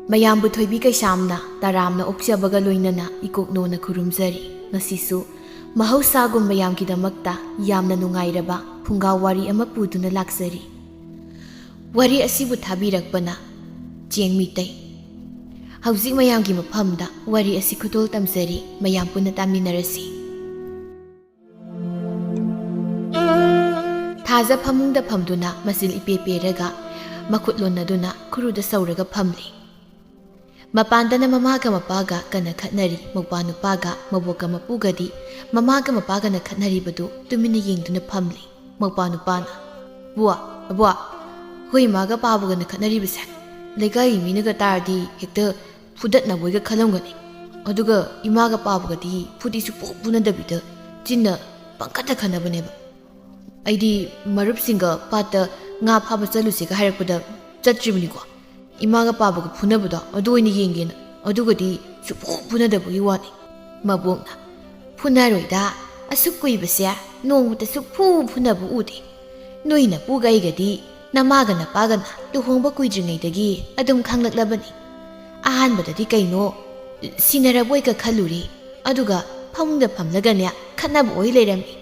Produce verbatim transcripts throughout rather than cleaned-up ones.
ꯃꯌꯥꯝꯕꯨ ꯊꯣꯏꯕꯤ ꯀꯩꯁꯥꯝꯅ ꯇꯔꯥꯝꯅ ꯑꯣꯛꯆꯕꯒ ꯂꯣꯏꯅꯅ ꯏꯀꯣꯛꯅꯣꯅ ꯈꯨꯔꯨꯝꯖꯔꯤ꯫ ꯉꯁꯤꯁꯨ ꯃꯍꯧꯁꯥꯒꯨꯝ ꯃꯌꯥꯝꯒꯤꯗꯃꯛꯇ ꯌꯥꯝꯅ ꯅꯨꯡꯉꯥꯏꯔꯕ ꯐꯨꯡꯒꯥ ꯋꯥꯔꯤ ꯑꯃ ꯄꯨꯗꯨꯅ ꯂꯥꯛꯆꯔꯤ꯫ ꯋꯥꯔꯤ ꯑꯁꯤꯕꯨ ꯊꯥꯕꯤꯔꯛꯄꯅ ꯆꯦꯡ ꯃꯤꯇꯩ꯫ ꯍꯧꯖꯤꯛ ꯃꯌꯥꯝꯒꯤ ꯃꯐꯝꯗ ꯋꯥꯔꯤ ꯑꯁꯤ ꯈꯨꯗꯣꯜ ꯇꯝꯖꯔꯤ, ꯃꯌꯥꯝ ꯄꯨꯟꯅ ꯇꯥꯃꯤꯟꯅꯔꯁꯤ꯫ ꯊꯥꯖ ꯐꯃꯨꯡꯗ ꯐꯝꯗꯨꯅ ꯃꯆꯤꯜ ꯏꯄꯦ ꯄꯦꯔꯒ ꯃꯈꯨꯠ ꯂꯣꯟꯅꯗꯨꯅ ꯈꯨꯔꯨꯗ ꯁꯧꯔꯒ ꯐꯝꯂꯤ꯫ ꯃꯄꯥꯟꯗꯅ ꯃꯃꯥꯒ ꯃꯄꯥꯒ ꯀꯟꯅ ꯈꯠꯅꯔꯤ꯫ ꯃꯧꯄꯥ ꯅꯨꯄꯥꯒ ꯃꯕꯣꯛꯀ ꯃꯄꯨꯒꯗꯤ ꯃꯃꯥꯒ ꯃꯄꯥꯒꯅ ꯈꯠꯅꯔꯤꯕꯗꯨ ꯇꯨꯃꯤꯟꯅ ꯌꯦꯡꯗꯨꯅ ꯐꯝꯂꯤ꯫ ꯃꯧꯄꯥ ꯅꯨꯄꯥꯅ, "ꯕꯨꯋꯥ, ꯑꯕꯨꯋꯥ, ꯑꯩꯈꯣꯏ ꯏꯃꯥꯒ ꯄꯥꯕꯒꯅ ꯈꯠꯅꯔꯤꯕꯁꯦ ꯂꯩꯀꯥꯏꯒꯤ ꯃꯤꯅꯒ ꯇꯥꯔꯗꯤ ꯍꯦꯛꯇ ꯐꯨꯗꯠꯅꯕꯣꯏꯒ ꯈꯜꯂꯝꯒꯅꯤ꯫ ꯑꯗꯨꯒ ꯏꯃꯥꯒ ꯄꯥꯕꯒꯗꯤ ꯐꯨꯗꯤ ꯁꯨꯛꯐꯨ ꯐꯨꯅꯗꯕꯤꯗ ꯆꯤꯟꯅ ꯄꯪꯈꯠꯇ ꯈꯠꯅꯕꯅꯦꯕ꯫ ꯑꯩꯗꯤ ꯃꯔꯨꯞꯁꯤꯡꯒ ꯄꯥꯠꯇ ꯉꯥ ꯐꯥꯕ ꯆꯠꯂꯨꯁꯦꯒ ꯍꯥꯏꯔꯛꯄꯗ ꯆꯠꯇ꯭ꯔꯤꯕꯅꯤꯀꯣ꯫ ꯏꯃꯥꯒ ꯄꯥꯕꯒ ꯐꯨꯅꯕꯗꯣ ꯑꯗꯨ ꯑꯣꯏꯅ ꯌꯦꯡꯒꯦꯅ꯫ ꯑꯗꯨꯒꯗꯤ ꯁꯨꯛꯐꯨ ꯐꯨꯅꯗꯕꯒꯤ ꯋꯥꯅꯤ꯫" ꯃꯕꯣꯛꯅ, "ꯐꯨꯅꯔꯣꯏꯗ, ꯑꯁꯨꯛ ꯀꯨꯏꯕꯁꯦ ꯅꯣꯡꯃꯇ ꯁꯨꯛꯐꯨ ꯐꯨꯅꯕ ꯎꯗꯦ꯫ ꯅꯣꯏ ꯅꯄꯨꯒ ꯑꯩꯒꯗꯤ ꯅꯃꯥꯒ ꯅꯄꯥꯒꯅ ꯂꯨꯍꯣꯡꯕ ꯀꯨꯏꯗ꯭ꯔꯤꯉꯩꯗꯒꯤ ꯑꯗꯨꯝ ꯈꯪꯂꯛꯂꯕꯅꯤ꯫ ꯑꯍꯥꯟꯕꯗꯗꯤ ꯀꯩꯅꯣ ꯁꯤꯟꯅꯔꯕꯣꯏꯒ ꯈꯜꯂꯨꯔꯦ, ꯑꯗꯨꯒ ꯐꯃꯨꯡꯗ ꯐꯝꯂꯒꯅꯦ ꯈꯠꯅꯕ ꯑꯣꯏ ꯂꯩꯔꯝꯃꯤ꯫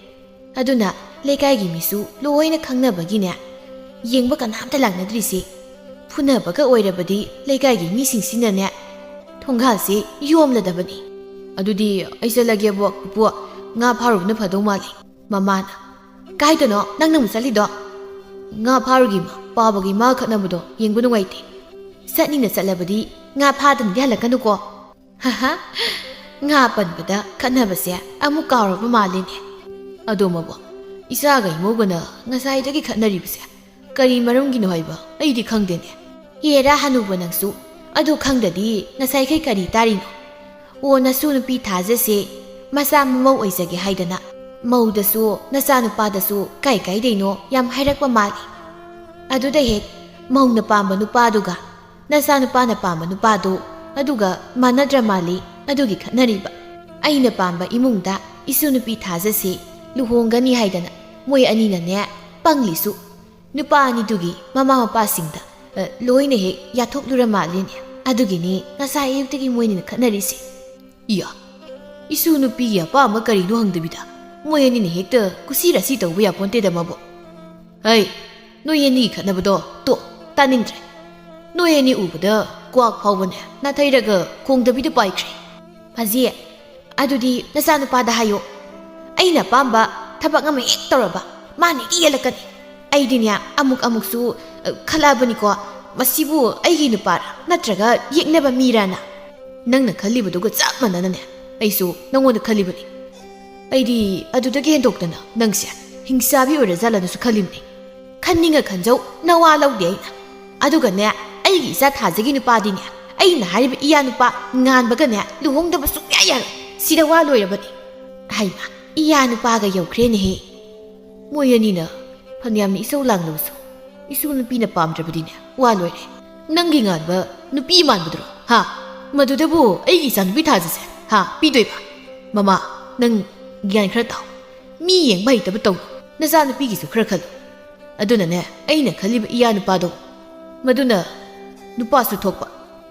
ꯑꯗꯨꯅ ꯂꯩꯀꯥꯏꯒꯤ ꯃꯤꯁꯨ ꯂꯣꯏꯅ ꯈꯪꯅꯕꯒꯤꯅꯦ ꯌꯦꯡꯕ ꯀꯅꯥꯝꯇ ꯂꯥꯛꯅꯗ꯭ꯔꯤꯁꯦ꯫ ꯐꯨꯅꯕꯒ ꯑꯣꯏꯔꯕꯗꯤ ꯂꯩꯀꯥꯏꯒꯤ ꯃꯤꯁꯤꯡꯁꯤꯅꯅꯦ ꯊꯣꯡꯒꯥꯜꯁꯦ ꯌꯣꯝꯂꯗꯕꯅꯤ꯫" "ꯑꯗꯨꯗꯤ ꯑꯩ ꯆꯠꯂꯒꯦꯕꯣ, ꯄꯨꯄꯨ, ꯉꯥ ꯐꯥꯔꯨꯕꯅ ꯐꯗꯧ ꯃꯥꯜꯂꯤ꯫" ꯃꯃꯥꯅ, "ꯀꯥꯏꯗꯅꯣ ꯅꯪꯅ ꯑꯃꯨꯛ ꯆꯠꯂꯤꯗꯣ?" "ꯉꯥ ꯐꯥꯔꯨꯒꯦ ꯏꯃꯥ, ꯄꯥꯕꯒ ꯏꯃꯥꯒ ꯈꯠꯅꯕꯗꯣ ꯌꯦꯡꯕ ꯅꯨꯡꯉꯥꯏꯇꯦ꯫" "ꯆꯠꯅꯤꯡꯅ ꯆꯠꯂꯕꯗꯤ ꯉꯥ ꯐꯥꯗꯅꯗꯤ ꯍꯜꯂꯛꯀꯅꯨꯀꯣ꯫" "ꯍꯥꯍꯥ, ꯉꯥ ꯄꯟꯕꯗ ꯈꯠꯅꯕꯁꯦ ꯑꯃꯨꯛ ꯀꯥꯎꯔꯕ ꯃꯥꯜꯂꯤꯅꯦ꯫" "ꯑꯗꯣ ꯃꯕꯣꯛ, ꯏꯆꯥꯒ ꯏꯃꯧꯒꯅ ꯉꯁꯥꯏꯗꯒꯤ ꯈꯠꯅꯔꯤꯕꯁꯦ ꯀꯔꯤ ꯃꯔꯝꯒꯤꯅꯣ ꯍꯥꯏꯕ ꯑꯩꯗꯤ ꯈꯪꯗꯦꯅꯦ꯫" "ꯍꯦꯔꯥ ꯍꯅꯨꯕ, ꯅꯪꯁꯨ ꯑꯗꯨ ꯈꯪꯗꯗꯤ ꯉꯁꯥꯏꯈꯩ ꯀꯔꯤ ꯇꯥꯔꯤꯅꯣ?" "ꯑꯣ, ꯅꯁꯨ ꯅꯨꯄꯤ ꯊꯥꯖꯁꯦ ꯃꯆꯥ ꯃꯃꯧ ꯑꯣꯏꯖꯒꯦ ꯍꯥꯏꯗꯅ ꯃꯧꯗꯁꯨ ꯅꯆꯥꯅꯨꯄꯥꯗꯁꯨ ꯀꯥꯏ ꯀꯥꯏꯗꯩꯅꯣ ꯌꯥꯝ ꯍꯥꯏꯔꯛꯄ ꯃꯥꯜꯂꯤ꯫ ꯑꯗꯨꯗ ꯍꯦꯛ ꯃꯧꯅ ꯄꯥꯝꯕ ꯅꯨꯄꯥꯗꯨꯒ ꯅꯆꯥꯅꯨꯄꯥꯅ ꯄꯥꯝꯕ ꯅꯨꯄꯥꯗꯨ ꯑꯗꯨꯒ ꯃꯥꯟꯅꯗ꯭ꯔ ꯃꯥꯜꯂꯤ, ꯑꯗꯨꯒꯤ ꯈꯠꯅꯔꯤꯕ꯫ ꯑꯩꯅ ꯄꯥꯝꯕ ꯏꯃꯨꯡꯗ ꯏꯁꯨ ꯅꯨꯄꯤ ꯊꯥꯖꯁꯦ ꯂꯨꯍꯣꯡꯒꯅꯤ ꯍꯥꯏꯗꯅ ꯃꯣꯏ ꯑꯅꯤꯅꯅꯦ ꯄꯪꯂꯤꯁꯨ꯫ ꯅꯨꯄꯥ ꯑꯅꯤꯗꯨꯒꯤ ꯃꯃꯥ ꯃꯄꯥꯁꯤꯡꯗ, ꯑ, ꯂꯣꯏꯅ ꯍꯦꯛ ꯌꯥꯊꯣꯛꯂꯨꯔ ꯃꯥꯜꯂꯤꯅꯦ꯫ ꯑꯗꯨꯒꯤꯅꯤ ꯉꯁꯥꯏ ꯑꯌꯨꯛꯇꯒꯤ ꯃꯣꯏꯅꯤꯅ ꯈꯠꯅꯔꯤꯁꯦ꯫ ꯏꯌꯥ, ꯏꯁꯨ ꯅꯨꯄꯤꯒꯤ ꯑꯄꯥꯝꯕ ꯀꯔꯤꯅꯣ ꯍꯪꯗꯕꯤꯗ ꯃꯣꯏ ꯑꯅꯤꯅ ꯍꯦꯛꯇ ꯀꯨꯁꯤ ꯔꯥꯁꯤ ꯇꯧꯕ ꯌꯥꯄꯣꯟꯇꯦꯗ ꯃꯕꯨ꯫ ꯍꯩ, ꯅꯣꯏ ꯑꯅꯤ ꯈꯠꯅꯕꯗꯣ ꯇꯣ, ꯇꯥꯅꯤꯡꯗ꯭ꯔꯦ꯫ ꯅꯣꯏ ꯑꯅꯤ ꯎꯕꯗ ꯀ꯭ꯋꯥꯛ ꯐꯥꯎꯕꯅꯦ ꯅꯥꯊꯩꯔꯒ ꯈꯣꯡꯗꯕꯤꯗ ꯄꯥꯏꯈ꯭ꯔꯦ꯫ ꯐꯖꯤ, ꯑꯗꯨꯗꯤ ꯅꯆꯥꯅꯨꯄꯥꯗ ꯍꯥꯏꯌꯣ꯫ ꯑꯩꯅ ꯑꯄꯥꯝꯕ ꯊꯕꯛ ꯑꯃ ꯍꯦꯛ ꯇꯧꯔꯕ ꯃꯥꯅ ꯍꯦꯛꯇ ꯌꯦꯜꯂꯛꯀꯅꯤ꯫ ꯑꯩꯗꯤꯅꯦ ꯑꯃꯨꯛ ꯑꯃꯨꯛꯁꯨ, ꯑ, ꯈꯜꯂꯛꯑꯕꯅꯤꯀꯣ, ꯃꯁꯤꯕꯨ ꯑꯩꯒꯤ ꯅꯨꯄꯥꯔ ꯅꯠꯇ꯭ꯔꯒ ꯌꯦꯛꯅꯕ ꯃꯤꯔꯅ꯫ ꯅꯪꯅ ꯈꯜꯂꯤꯕꯗꯨꯒ ꯆꯞ ꯃꯥꯟꯅꯅꯅꯦ ꯑꯩꯁꯨ ꯅꯪꯉꯣꯟꯗ ꯈꯜꯂꯤꯕꯅꯤ꯫ ꯑꯩꯗꯤ ꯑꯗꯨꯗꯒꯤ ꯍꯦꯟꯗꯣꯛꯇꯅ ꯅꯪꯁꯦ ꯍꯤꯡꯆꯥꯕꯤ ꯑꯣꯏꯔꯖꯥꯠꯂꯅꯁꯨ ꯈꯜꯂꯤꯕꯅꯤ꯫ ꯈꯟꯅꯤꯡꯉ ꯈꯟꯖꯧ, ꯅꯋꯥ ꯂꯧꯗꯦ ꯑꯩꯅ꯫ ꯑꯗꯨꯒꯅꯦ, ꯑꯩꯒꯤ ꯏꯆꯥ ꯊꯥꯖꯒꯤ ꯅꯨꯄꯥꯗꯤꯅꯦ, ꯑꯩꯅ ꯍꯥꯏꯔꯤꯕ ꯏꯌꯥ ꯅꯨꯄꯥ ꯉꯥꯟꯕꯒꯅꯦ ꯂꯨꯍꯣꯡꯗꯕ ꯁꯨꯡꯌꯥ ꯌꯥꯔꯣꯏ꯫ ꯁꯤꯗ ꯋꯥ ꯂꯣꯏꯔꯕꯅꯤ꯫ ꯍꯩꯃꯥ, ꯏꯌꯥ ꯅꯨꯄꯥꯒ ꯌꯧꯈ꯭ꯔꯦꯅꯦꯍꯦ꯫ ꯃꯣꯏ ꯑꯅꯤꯅ ꯐꯅꯌꯥꯝꯅ ꯏꯁꯧ ꯂꯥꯡꯂꯕꯁꯨ, ꯏꯁꯨ ꯅꯨꯄꯤꯅ ꯄꯥꯝꯗ꯭ꯔꯕꯗꯤꯅꯦ ꯋꯥ ꯂꯣꯏꯔꯦ꯫ ꯅꯪꯒꯤ ꯉꯥꯟꯕ ꯅꯨꯄꯤ ꯃꯥꯟꯕꯗꯨꯔꯣ? ꯍꯥ? ꯃꯗꯨꯗꯕꯨ ꯑꯩꯒꯤ ꯏꯆꯥꯅꯨꯄꯤ ꯊꯥꯖꯁꯦ, ꯍꯥ, ꯄꯤꯗꯣꯏꯕ? ꯃꯃꯥ, ꯅꯪ ꯒ꯭ꯌꯥꯟ ꯈꯔ ꯇꯥꯎ꯫ ꯃꯤ ꯌꯦꯡꯕ ꯍꯩꯇꯕ ꯇꯧꯅꯨ꯫ ꯅꯆꯥꯅꯨꯄꯤꯒꯤꯁꯨ ꯈꯔ ꯈꯜꯂꯨ꯫ ꯑꯗꯨꯅꯅꯦ, ꯑꯩꯅ ꯈꯜꯂꯤꯕ ꯏꯌꯥ ꯅꯨꯄꯥꯗꯣ, ꯃꯗꯨꯅ ꯅꯨꯄꯥꯁꯨ ꯊꯣꯛꯄ,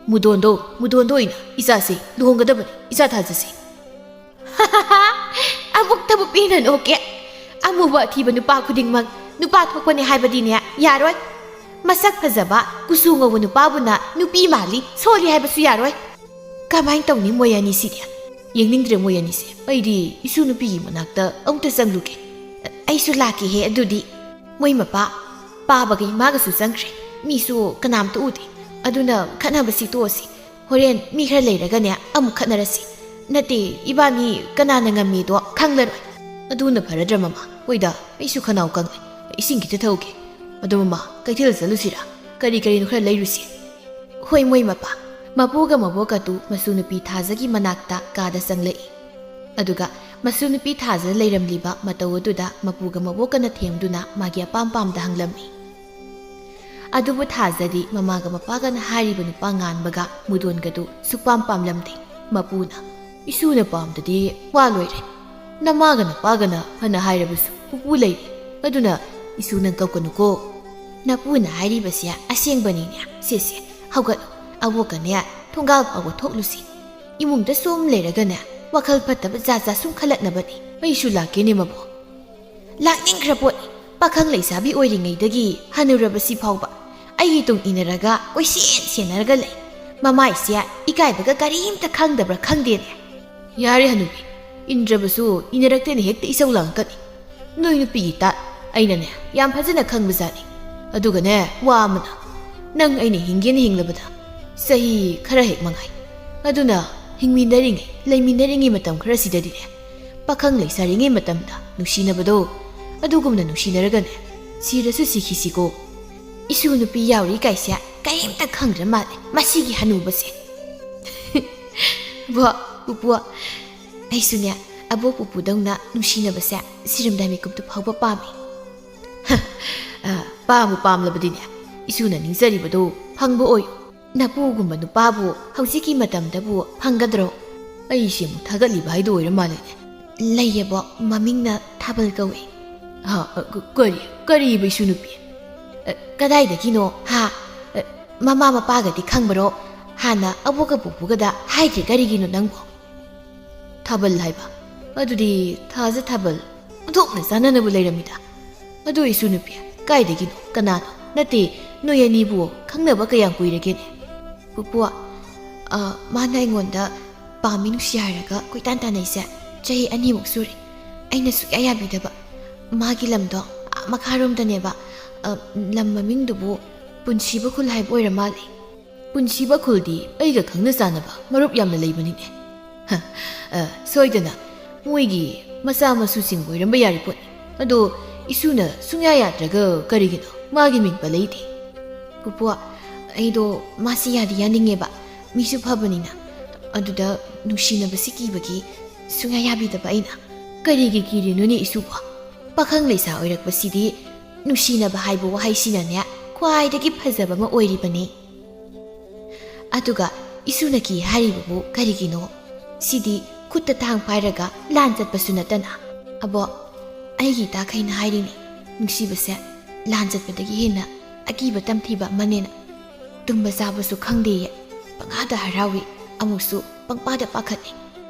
ꯃꯨꯗꯣꯟꯗꯣ, ꯃꯨꯗꯣꯟꯗꯣ ꯑꯣꯏꯅ ꯏꯆꯥꯁꯦ ꯂꯨꯍꯣꯡꯒꯗꯕꯅꯤ, ꯏꯆꯥ ꯊꯥꯖꯁꯦ꯫ ꯑꯃꯨꯛꯇꯕꯨ ꯄꯦꯟꯅ ꯅꯣꯛꯀꯦ꯫ ꯑꯃꯨꯕ ꯑꯊꯤꯕ ꯅꯨꯄꯥ ꯈꯨꯗꯤꯡꯃꯛ ꯅꯨꯄꯥ ꯊꯣꯛꯄꯅꯦ ꯍꯥꯏꯕꯗꯤꯅꯦ ꯌꯥꯔꯣꯏ꯫ ꯃꯁꯛ ꯐꯖꯕ, ꯀꯨꯆꯨ ꯉꯧꯕ ꯅꯨꯄꯥꯕꯨꯅ ꯅꯨꯄꯤ ꯃꯥꯜꯂꯤ, ꯁꯣꯜꯂꯤ ꯍꯥꯏꯕꯁꯨ ꯌꯥꯔꯣꯏ꯫ ꯀꯃꯥꯏꯅ ꯇꯧꯅꯤ ꯃꯣꯏ ꯑꯅꯤꯁꯤꯗꯤ? ꯌꯦꯡꯅꯤꯡꯗ꯭ꯔꯦ ꯃꯣꯏ ꯑꯅꯤꯁꯦ꯫ ꯑꯩꯗꯤ ꯏꯁꯨ ꯅꯨꯄꯤꯒꯤ ꯃꯅꯥꯛꯇ ꯑꯃꯨꯛꯇ ꯆꯪꯂꯨꯒꯦ꯫ ꯑꯩꯁꯨ ꯂꯥꯛꯀꯦꯍꯦ ꯑꯗꯨꯗꯤ꯫ ꯃꯣꯏ ꯃꯄꯥ, ꯄꯥꯕꯒ ꯏꯃꯥꯒꯁꯨ ꯆꯪꯈ꯭ꯔꯦ꯫ ꯃꯤꯁꯨ ꯀꯅꯥꯝꯇ ꯎꯗꯦ꯫ ꯑꯗꯨꯅ ꯈꯠꯅꯕꯁꯤ ꯇꯣꯛꯑꯁꯤ꯫ ꯍꯣꯔꯦꯟ ꯃꯤ ꯈꯔ ꯂꯩꯔꯒꯅꯦ ꯑꯃꯨꯛ ꯈꯠꯅꯔꯁꯤ꯫ ꯅꯠꯇꯦ, ꯏꯕꯥꯅꯤ ꯀꯅꯥꯅ ꯉꯝꯃꯤꯗꯣ ꯈꯪꯂꯔꯣꯏ꯫ ꯑꯗꯨꯅ ꯐꯔꯗ꯭ꯔꯥ ꯃꯃꯥ? ꯍꯣꯏꯗ, ꯑꯩꯁꯨ ꯈꯅꯥꯎ ꯀꯪꯉꯦ꯫ ꯏꯁꯤꯡ ꯈꯤꯇ ꯊꯛꯎꯒꯦ꯫ ꯑꯗꯣ ꯃꯃꯥ, ꯀꯩꯊꯦꯜ ꯆꯠꯂꯨꯁꯤꯔꯥ? ꯀꯔꯤ ꯀꯔꯤꯅꯣ ꯈꯔ ꯂꯩꯔꯨꯁꯤ꯫ ꯍꯣꯏ, ꯃꯣꯏ ꯃꯄꯥ꯫ ꯃꯄꯨꯒ ꯃꯕꯣꯛꯀꯗꯨ ꯃꯁꯨ ꯅꯨꯄꯤ ꯊꯥꯖꯒꯤ ꯃꯅꯥꯛꯇ ꯀꯥꯗ ꯆꯪꯂꯛꯏ꯫ ꯑꯗꯨꯒ ꯃꯁꯨ ꯅꯨꯄꯤ ꯊꯥꯖ ꯂꯩꯔꯝꯂꯤꯕ ꯃꯇꯧ ꯑꯗꯨꯗ ꯃꯄꯨꯒ ꯃꯕꯣꯛꯀꯅ ꯊꯦꯝꯗꯨꯅ ꯃꯥꯒꯤ ꯑꯄꯥꯝ ꯄꯥꯝꯗ ꯍꯪꯂꯝꯃꯤ꯫ ꯑꯗꯨꯕꯨ ꯊꯥꯖꯗꯤ ꯃꯃꯥꯒ ꯃꯄꯥꯒꯅ ꯍꯥꯏꯔꯤꯕ ꯅꯨꯄꯥ ꯉꯥꯟꯕꯒ ꯃꯨꯗꯣꯟꯒꯗꯨ ꯁꯨꯛꯄꯥꯝ ꯄꯥꯝꯂꯝꯗꯦ꯫ ꯃꯄꯨꯅ, "ꯏꯁꯨꯅ ꯄꯥꯝꯗꯗꯤ ꯋꯥ ꯂꯣꯏꯔꯦ꯫ ꯅꯃꯥꯒ ꯅꯄꯥꯒꯅ ꯐꯅ ꯍꯥꯏꯔꯕꯁꯨ ꯄꯨꯄꯨ ꯂꯩꯔꯤ꯫ ꯑꯗꯨꯅ ꯏꯁꯨ ꯅꯪ ꯀꯞꯀꯅꯨꯀꯣ꯫ ꯅꯄꯨꯅ ꯍꯥꯏꯔꯤꯕꯁꯦ ꯑꯁꯦꯡꯕꯅꯤꯅꯦ꯫ ꯁꯦ ꯁꯦ, ꯍꯧꯒꯠꯂꯣ꯫ ꯑꯕꯣꯛꯀꯅꯦ ꯊꯣꯡꯒꯥꯜ ꯐꯥꯎꯕ ꯊꯣꯛꯂꯨꯁꯤ꯫ ꯏꯃꯨꯡꯗ ꯁꯨꯝ ꯂꯩꯔꯒꯅꯦ ꯋꯥꯈꯜ ꯐꯠꯇꯕ ꯖꯥꯠ ꯖꯥꯠ ꯁꯨꯝ ꯈꯜꯂꯛꯅꯕꯅꯤ꯫ ꯑꯩꯁꯨ ꯂꯥꯛꯀꯦꯅꯦ ꯃꯕꯣꯛ꯫ ꯂꯥꯛꯅꯤꯡꯈ꯭ꯔ ꯄꯣꯠꯅꯤ꯫ ꯄꯥꯈꯪ ꯂꯩꯁꯥꯕꯤ ꯑꯣꯏꯔꯤꯉꯩꯗꯒꯤ ꯍꯅꯨꯔꯕꯁꯤ ꯐꯥꯎꯕ ꯑꯩꯒꯤ ꯇꯨꯡ ꯏꯟꯅꯔꯒ ꯀꯣꯏꯁꯦꯟ ꯁꯦꯟꯅꯔꯒ ꯂꯩ꯫ ꯃꯃꯥꯏꯁꯦ ꯏꯀꯥꯏꯕꯒ ꯀꯔꯤꯝꯇ ꯈꯪꯗꯕ꯭ꯔꯥ ꯈꯪꯗꯦꯅꯦ꯫ ꯌꯥꯔꯦ ꯍꯅꯨꯕꯤ, ꯏꯟꯗ꯭ꯔꯕꯁꯨ ꯏꯟꯅꯔꯛꯇꯦꯅ ꯍꯦꯛꯇ ꯏꯁꯧ ꯂꯥꯡꯉꯛꯀꯅꯤ꯫ ꯅꯣꯏ ꯅꯨꯄꯤꯒꯤ ꯇꯥꯠ ꯑꯩꯅꯅꯦ ꯌꯥꯝ ꯐꯖꯅ ꯈꯪꯕꯖꯥꯠꯅꯤ꯫ ꯑꯗꯨꯒꯅꯦ ꯋꯥ ꯑꯃꯅ, ꯅꯪ ꯑꯩꯅ ꯍꯤꯡꯒꯦꯅ ꯍꯤꯡꯂꯕꯗ ꯆꯍꯤ ꯈꯔ ꯍꯦꯛ ꯃꯉꯥꯏ꯫ ꯑꯗꯨꯅ ꯍꯤꯡꯃꯤꯟꯅꯔꯤꯉꯩ ꯂꯩꯃꯤꯟꯅꯔꯤꯉꯩ ꯃꯇꯝ ꯈꯔꯁꯤꯗꯗꯤꯅꯦ ꯄꯥꯈꯪ ꯂꯩꯁꯥꯔꯤꯉꯩ ꯃꯇꯝꯗ ꯅꯨꯡꯁꯤꯅꯕꯗꯣ ꯑꯗꯨꯒꯨꯝꯅ ꯅꯨꯡꯁꯤꯅꯔꯒꯅꯦ ꯁꯤꯔꯁꯨ ꯁꯤꯈꯤꯁꯤꯀꯣ꯫ ꯏꯁꯨ ꯅꯨꯄꯤ ꯌꯥꯎꯔꯤ ꯀꯥꯏꯁꯦ ꯀꯔꯤꯝꯇ ꯈꯪꯗ꯭ꯔ ꯃꯥꯜꯂꯦ ꯃꯁꯤꯒꯤ ꯍꯅꯨꯕꯁꯦ꯫ ꯕꯣ, ꯄꯨꯄꯨ, ꯑꯩꯁꯨꯅꯦ ꯑꯕꯣꯛ ꯄꯨꯄꯨꯗꯧꯅ ꯅꯨꯡꯁꯤꯅꯕꯁꯦ ꯁꯤꯔꯝꯗꯥꯏ ꯃꯤꯀꯨꯞꯇ ꯐꯥꯎꯕ ꯄꯥꯝꯃꯤ꯫ ꯑ, ꯄꯥꯝꯕꯨ ꯄꯥꯝꯂꯕꯗꯤꯅꯦ ꯏꯁꯨꯅ ꯅꯤꯡꯖꯔꯤꯕꯗꯣ ꯐꯪꯕ ꯑꯣꯏꯌꯨ꯫ ꯅꯄꯨꯒꯨꯝꯕ ꯅꯨꯄꯥꯕꯨ ꯍꯧꯖꯤꯛꯀꯤ ꯃꯇꯝꯗꯕꯨ ꯐꯪꯒꯗ꯭ꯔꯣ? ꯑꯩꯁꯦ ꯑꯃꯨꯛ ꯊꯥꯒꯠꯂꯤꯕ ꯍꯥꯏꯗꯣ ꯑꯣꯏꯔ ꯃꯥꯜꯂꯦꯅꯦ꯫ ꯂꯩꯌꯦꯕꯣ, ꯃꯃꯤꯡꯅ ꯊꯥꯕꯜ ꯀꯧꯏ꯫ ꯍꯥ, ꯑ, ꯀ-, ꯀꯔꯤ? ꯀꯔꯤꯕ ꯏꯁꯨ ꯅꯨꯄꯤ? ꯑ, ꯀꯗꯥꯏꯗꯒꯤꯅꯣ? ꯍꯥ? ꯑ, ꯃꯃꯥ ꯃꯄꯥꯒꯗꯤ ꯈꯪꯕꯔꯣ? ꯍꯥꯟꯅ ꯑꯕꯣꯛꯀ ꯄꯨꯄꯨꯒꯗ ꯍꯥꯏꯗ꯭ꯔꯤ ꯀꯔꯤꯒꯤꯅꯣ ꯅꯪꯕꯣ? ꯊꯥꯕꯜ ꯍꯥꯏꯕ? ꯑꯗꯨꯗꯤ ꯊꯥꯖ ꯊꯥꯕꯜ ꯑꯣꯟꯊꯣꯛꯅ ꯆꯥꯟꯅꯅꯕ ꯂꯩꯔꯝꯃꯤꯗ꯫ ꯑꯗꯨ ꯏꯁꯨ ꯅꯨꯄꯤ, ꯀꯥꯏꯗꯒꯤꯅꯣ? ꯀꯅꯥꯅꯣ? ꯅꯠꯇꯦ, ꯅꯣꯏ ꯑꯅꯤꯕꯨ ꯈꯪꯅꯕ ꯀꯌꯥꯝ ꯀꯨꯏꯔꯒꯦꯅꯦ? ꯄꯨꯄꯨ, ꯑ, ꯃꯥꯅ ꯑꯩꯉꯣꯟꯗ ꯄꯥꯝꯃꯤ ꯅꯨꯡꯁꯤ ꯍꯥꯏꯔꯒ ꯀꯣꯏꯇꯥꯟ ꯇꯥꯟꯅꯩꯁꯦ ꯆꯍꯤ ꯑꯅꯤꯃꯨꯛ ꯁꯨꯔꯦ꯫ ꯑꯩꯅ ꯁꯨꯛꯌꯥ ꯌꯥꯕꯤꯗꯕ꯫ ꯃꯥꯒꯤ ꯂꯝꯗꯣ ꯑꯥ ꯃꯈꯥꯔꯣꯝꯗꯅꯦꯕ꯫ ꯑ, ꯂꯝ ꯃꯃꯤꯡꯗꯨꯕꯨ ꯄꯨꯟꯁꯤꯕ ꯈꯨꯜ ꯍꯥꯏꯕ ꯑꯣꯏꯔ ꯃꯥꯜꯂꯦ꯫ ꯄꯨꯟꯁꯤꯕ ꯈꯨꯜꯗꯤ ꯑꯩꯒ ꯈꯪꯅ ꯆꯥꯟꯅꯕ ꯃꯔꯨꯞ ꯌꯥꯝꯅ ꯂꯩꯕꯅꯤꯅꯦ꯫ ꯍ, ꯑ, ꯁꯣꯏꯗꯅ ꯃꯣꯏꯒꯤ ꯃꯆꯥ ꯃꯁꯨꯁꯤꯡ ꯑꯣꯏꯔꯝꯕ ꯌꯥꯔꯤ ꯄꯣꯠꯅꯤ꯫ ꯑꯗꯣ ꯏꯁꯨꯅ ꯁꯨꯡꯌꯥ ꯌꯥꯗ꯭ꯔꯒ ꯀꯔꯤꯒꯤꯅꯣ ꯃꯥꯒꯤ ꯃꯤꯡ ꯄꯜꯂꯛꯏꯗꯤ? ꯄꯨꯄꯨ, ꯑꯩꯗꯣ ꯃꯥꯁꯤ ꯌꯥꯗꯤ ꯌꯥꯅꯤꯡꯉꯦꯕ, ꯃꯤꯁꯨ ꯐꯕꯅꯤꯅ꯫ ꯑꯗꯨꯗ ꯅꯨꯡꯁꯤꯅꯕꯁꯤ ꯀꯤꯕꯒꯤ ꯁꯨꯡꯌꯥ ꯌꯥꯕꯤꯗꯕ ꯑꯩꯅ꯫ ꯀꯔꯤꯒꯤ ꯀꯤꯔꯤꯅꯣꯅꯦ ꯏꯁꯨꯕꯣ? ꯄꯥꯈꯪ ꯂꯩꯁꯥ ꯑꯣꯏꯔꯛꯄꯁꯤꯗꯤ ꯅꯨꯡꯁꯤꯅꯕ ꯍꯥꯏꯕ ꯋꯥꯍꯩꯁꯤꯅꯅꯦ ꯈ꯭ꯋꯥꯏꯗꯒꯤ ꯐꯖꯕ ꯑꯃ ꯑꯣꯏꯔꯤꯕꯅꯤ꯫ ꯑꯗꯨꯒ ꯏꯁꯨꯅ ꯀꯤ ꯍꯥꯏꯔꯤꯕꯕꯨ ꯀꯔꯤꯒꯤꯅꯣ? ꯁꯤꯗꯤ ꯈꯨꯠꯇ ꯊꯥꯡ ꯄꯥꯏꯔꯒ ꯂꯥꯟ ꯆꯠꯄꯁꯨ ꯅꯠꯇꯅ꯫ ꯑꯕꯣ, ꯑꯩꯒꯤ ꯏꯇꯥꯈꯩꯅ ꯍꯥꯏꯔꯤꯅꯤ, ꯅꯨꯡꯁꯤꯕꯁꯦ ꯂꯥꯟ ꯆꯠꯄꯗꯒꯤ ꯍꯦꯟꯅ ꯑꯀꯤꯕ ꯇꯝꯊꯤꯕ ꯑꯃꯅꯦꯅ꯫ ꯇꯨꯝꯕ ꯆꯥꯕꯁꯨ ꯈꯪꯗꯦꯌꯦ꯫ ꯄꯪꯍꯥꯗ ꯍꯔꯥꯎꯏ, ꯑꯃꯨꯛꯁꯨ ꯄꯪꯄꯥꯗ ꯄꯥꯈꯠꯂꯤ꯫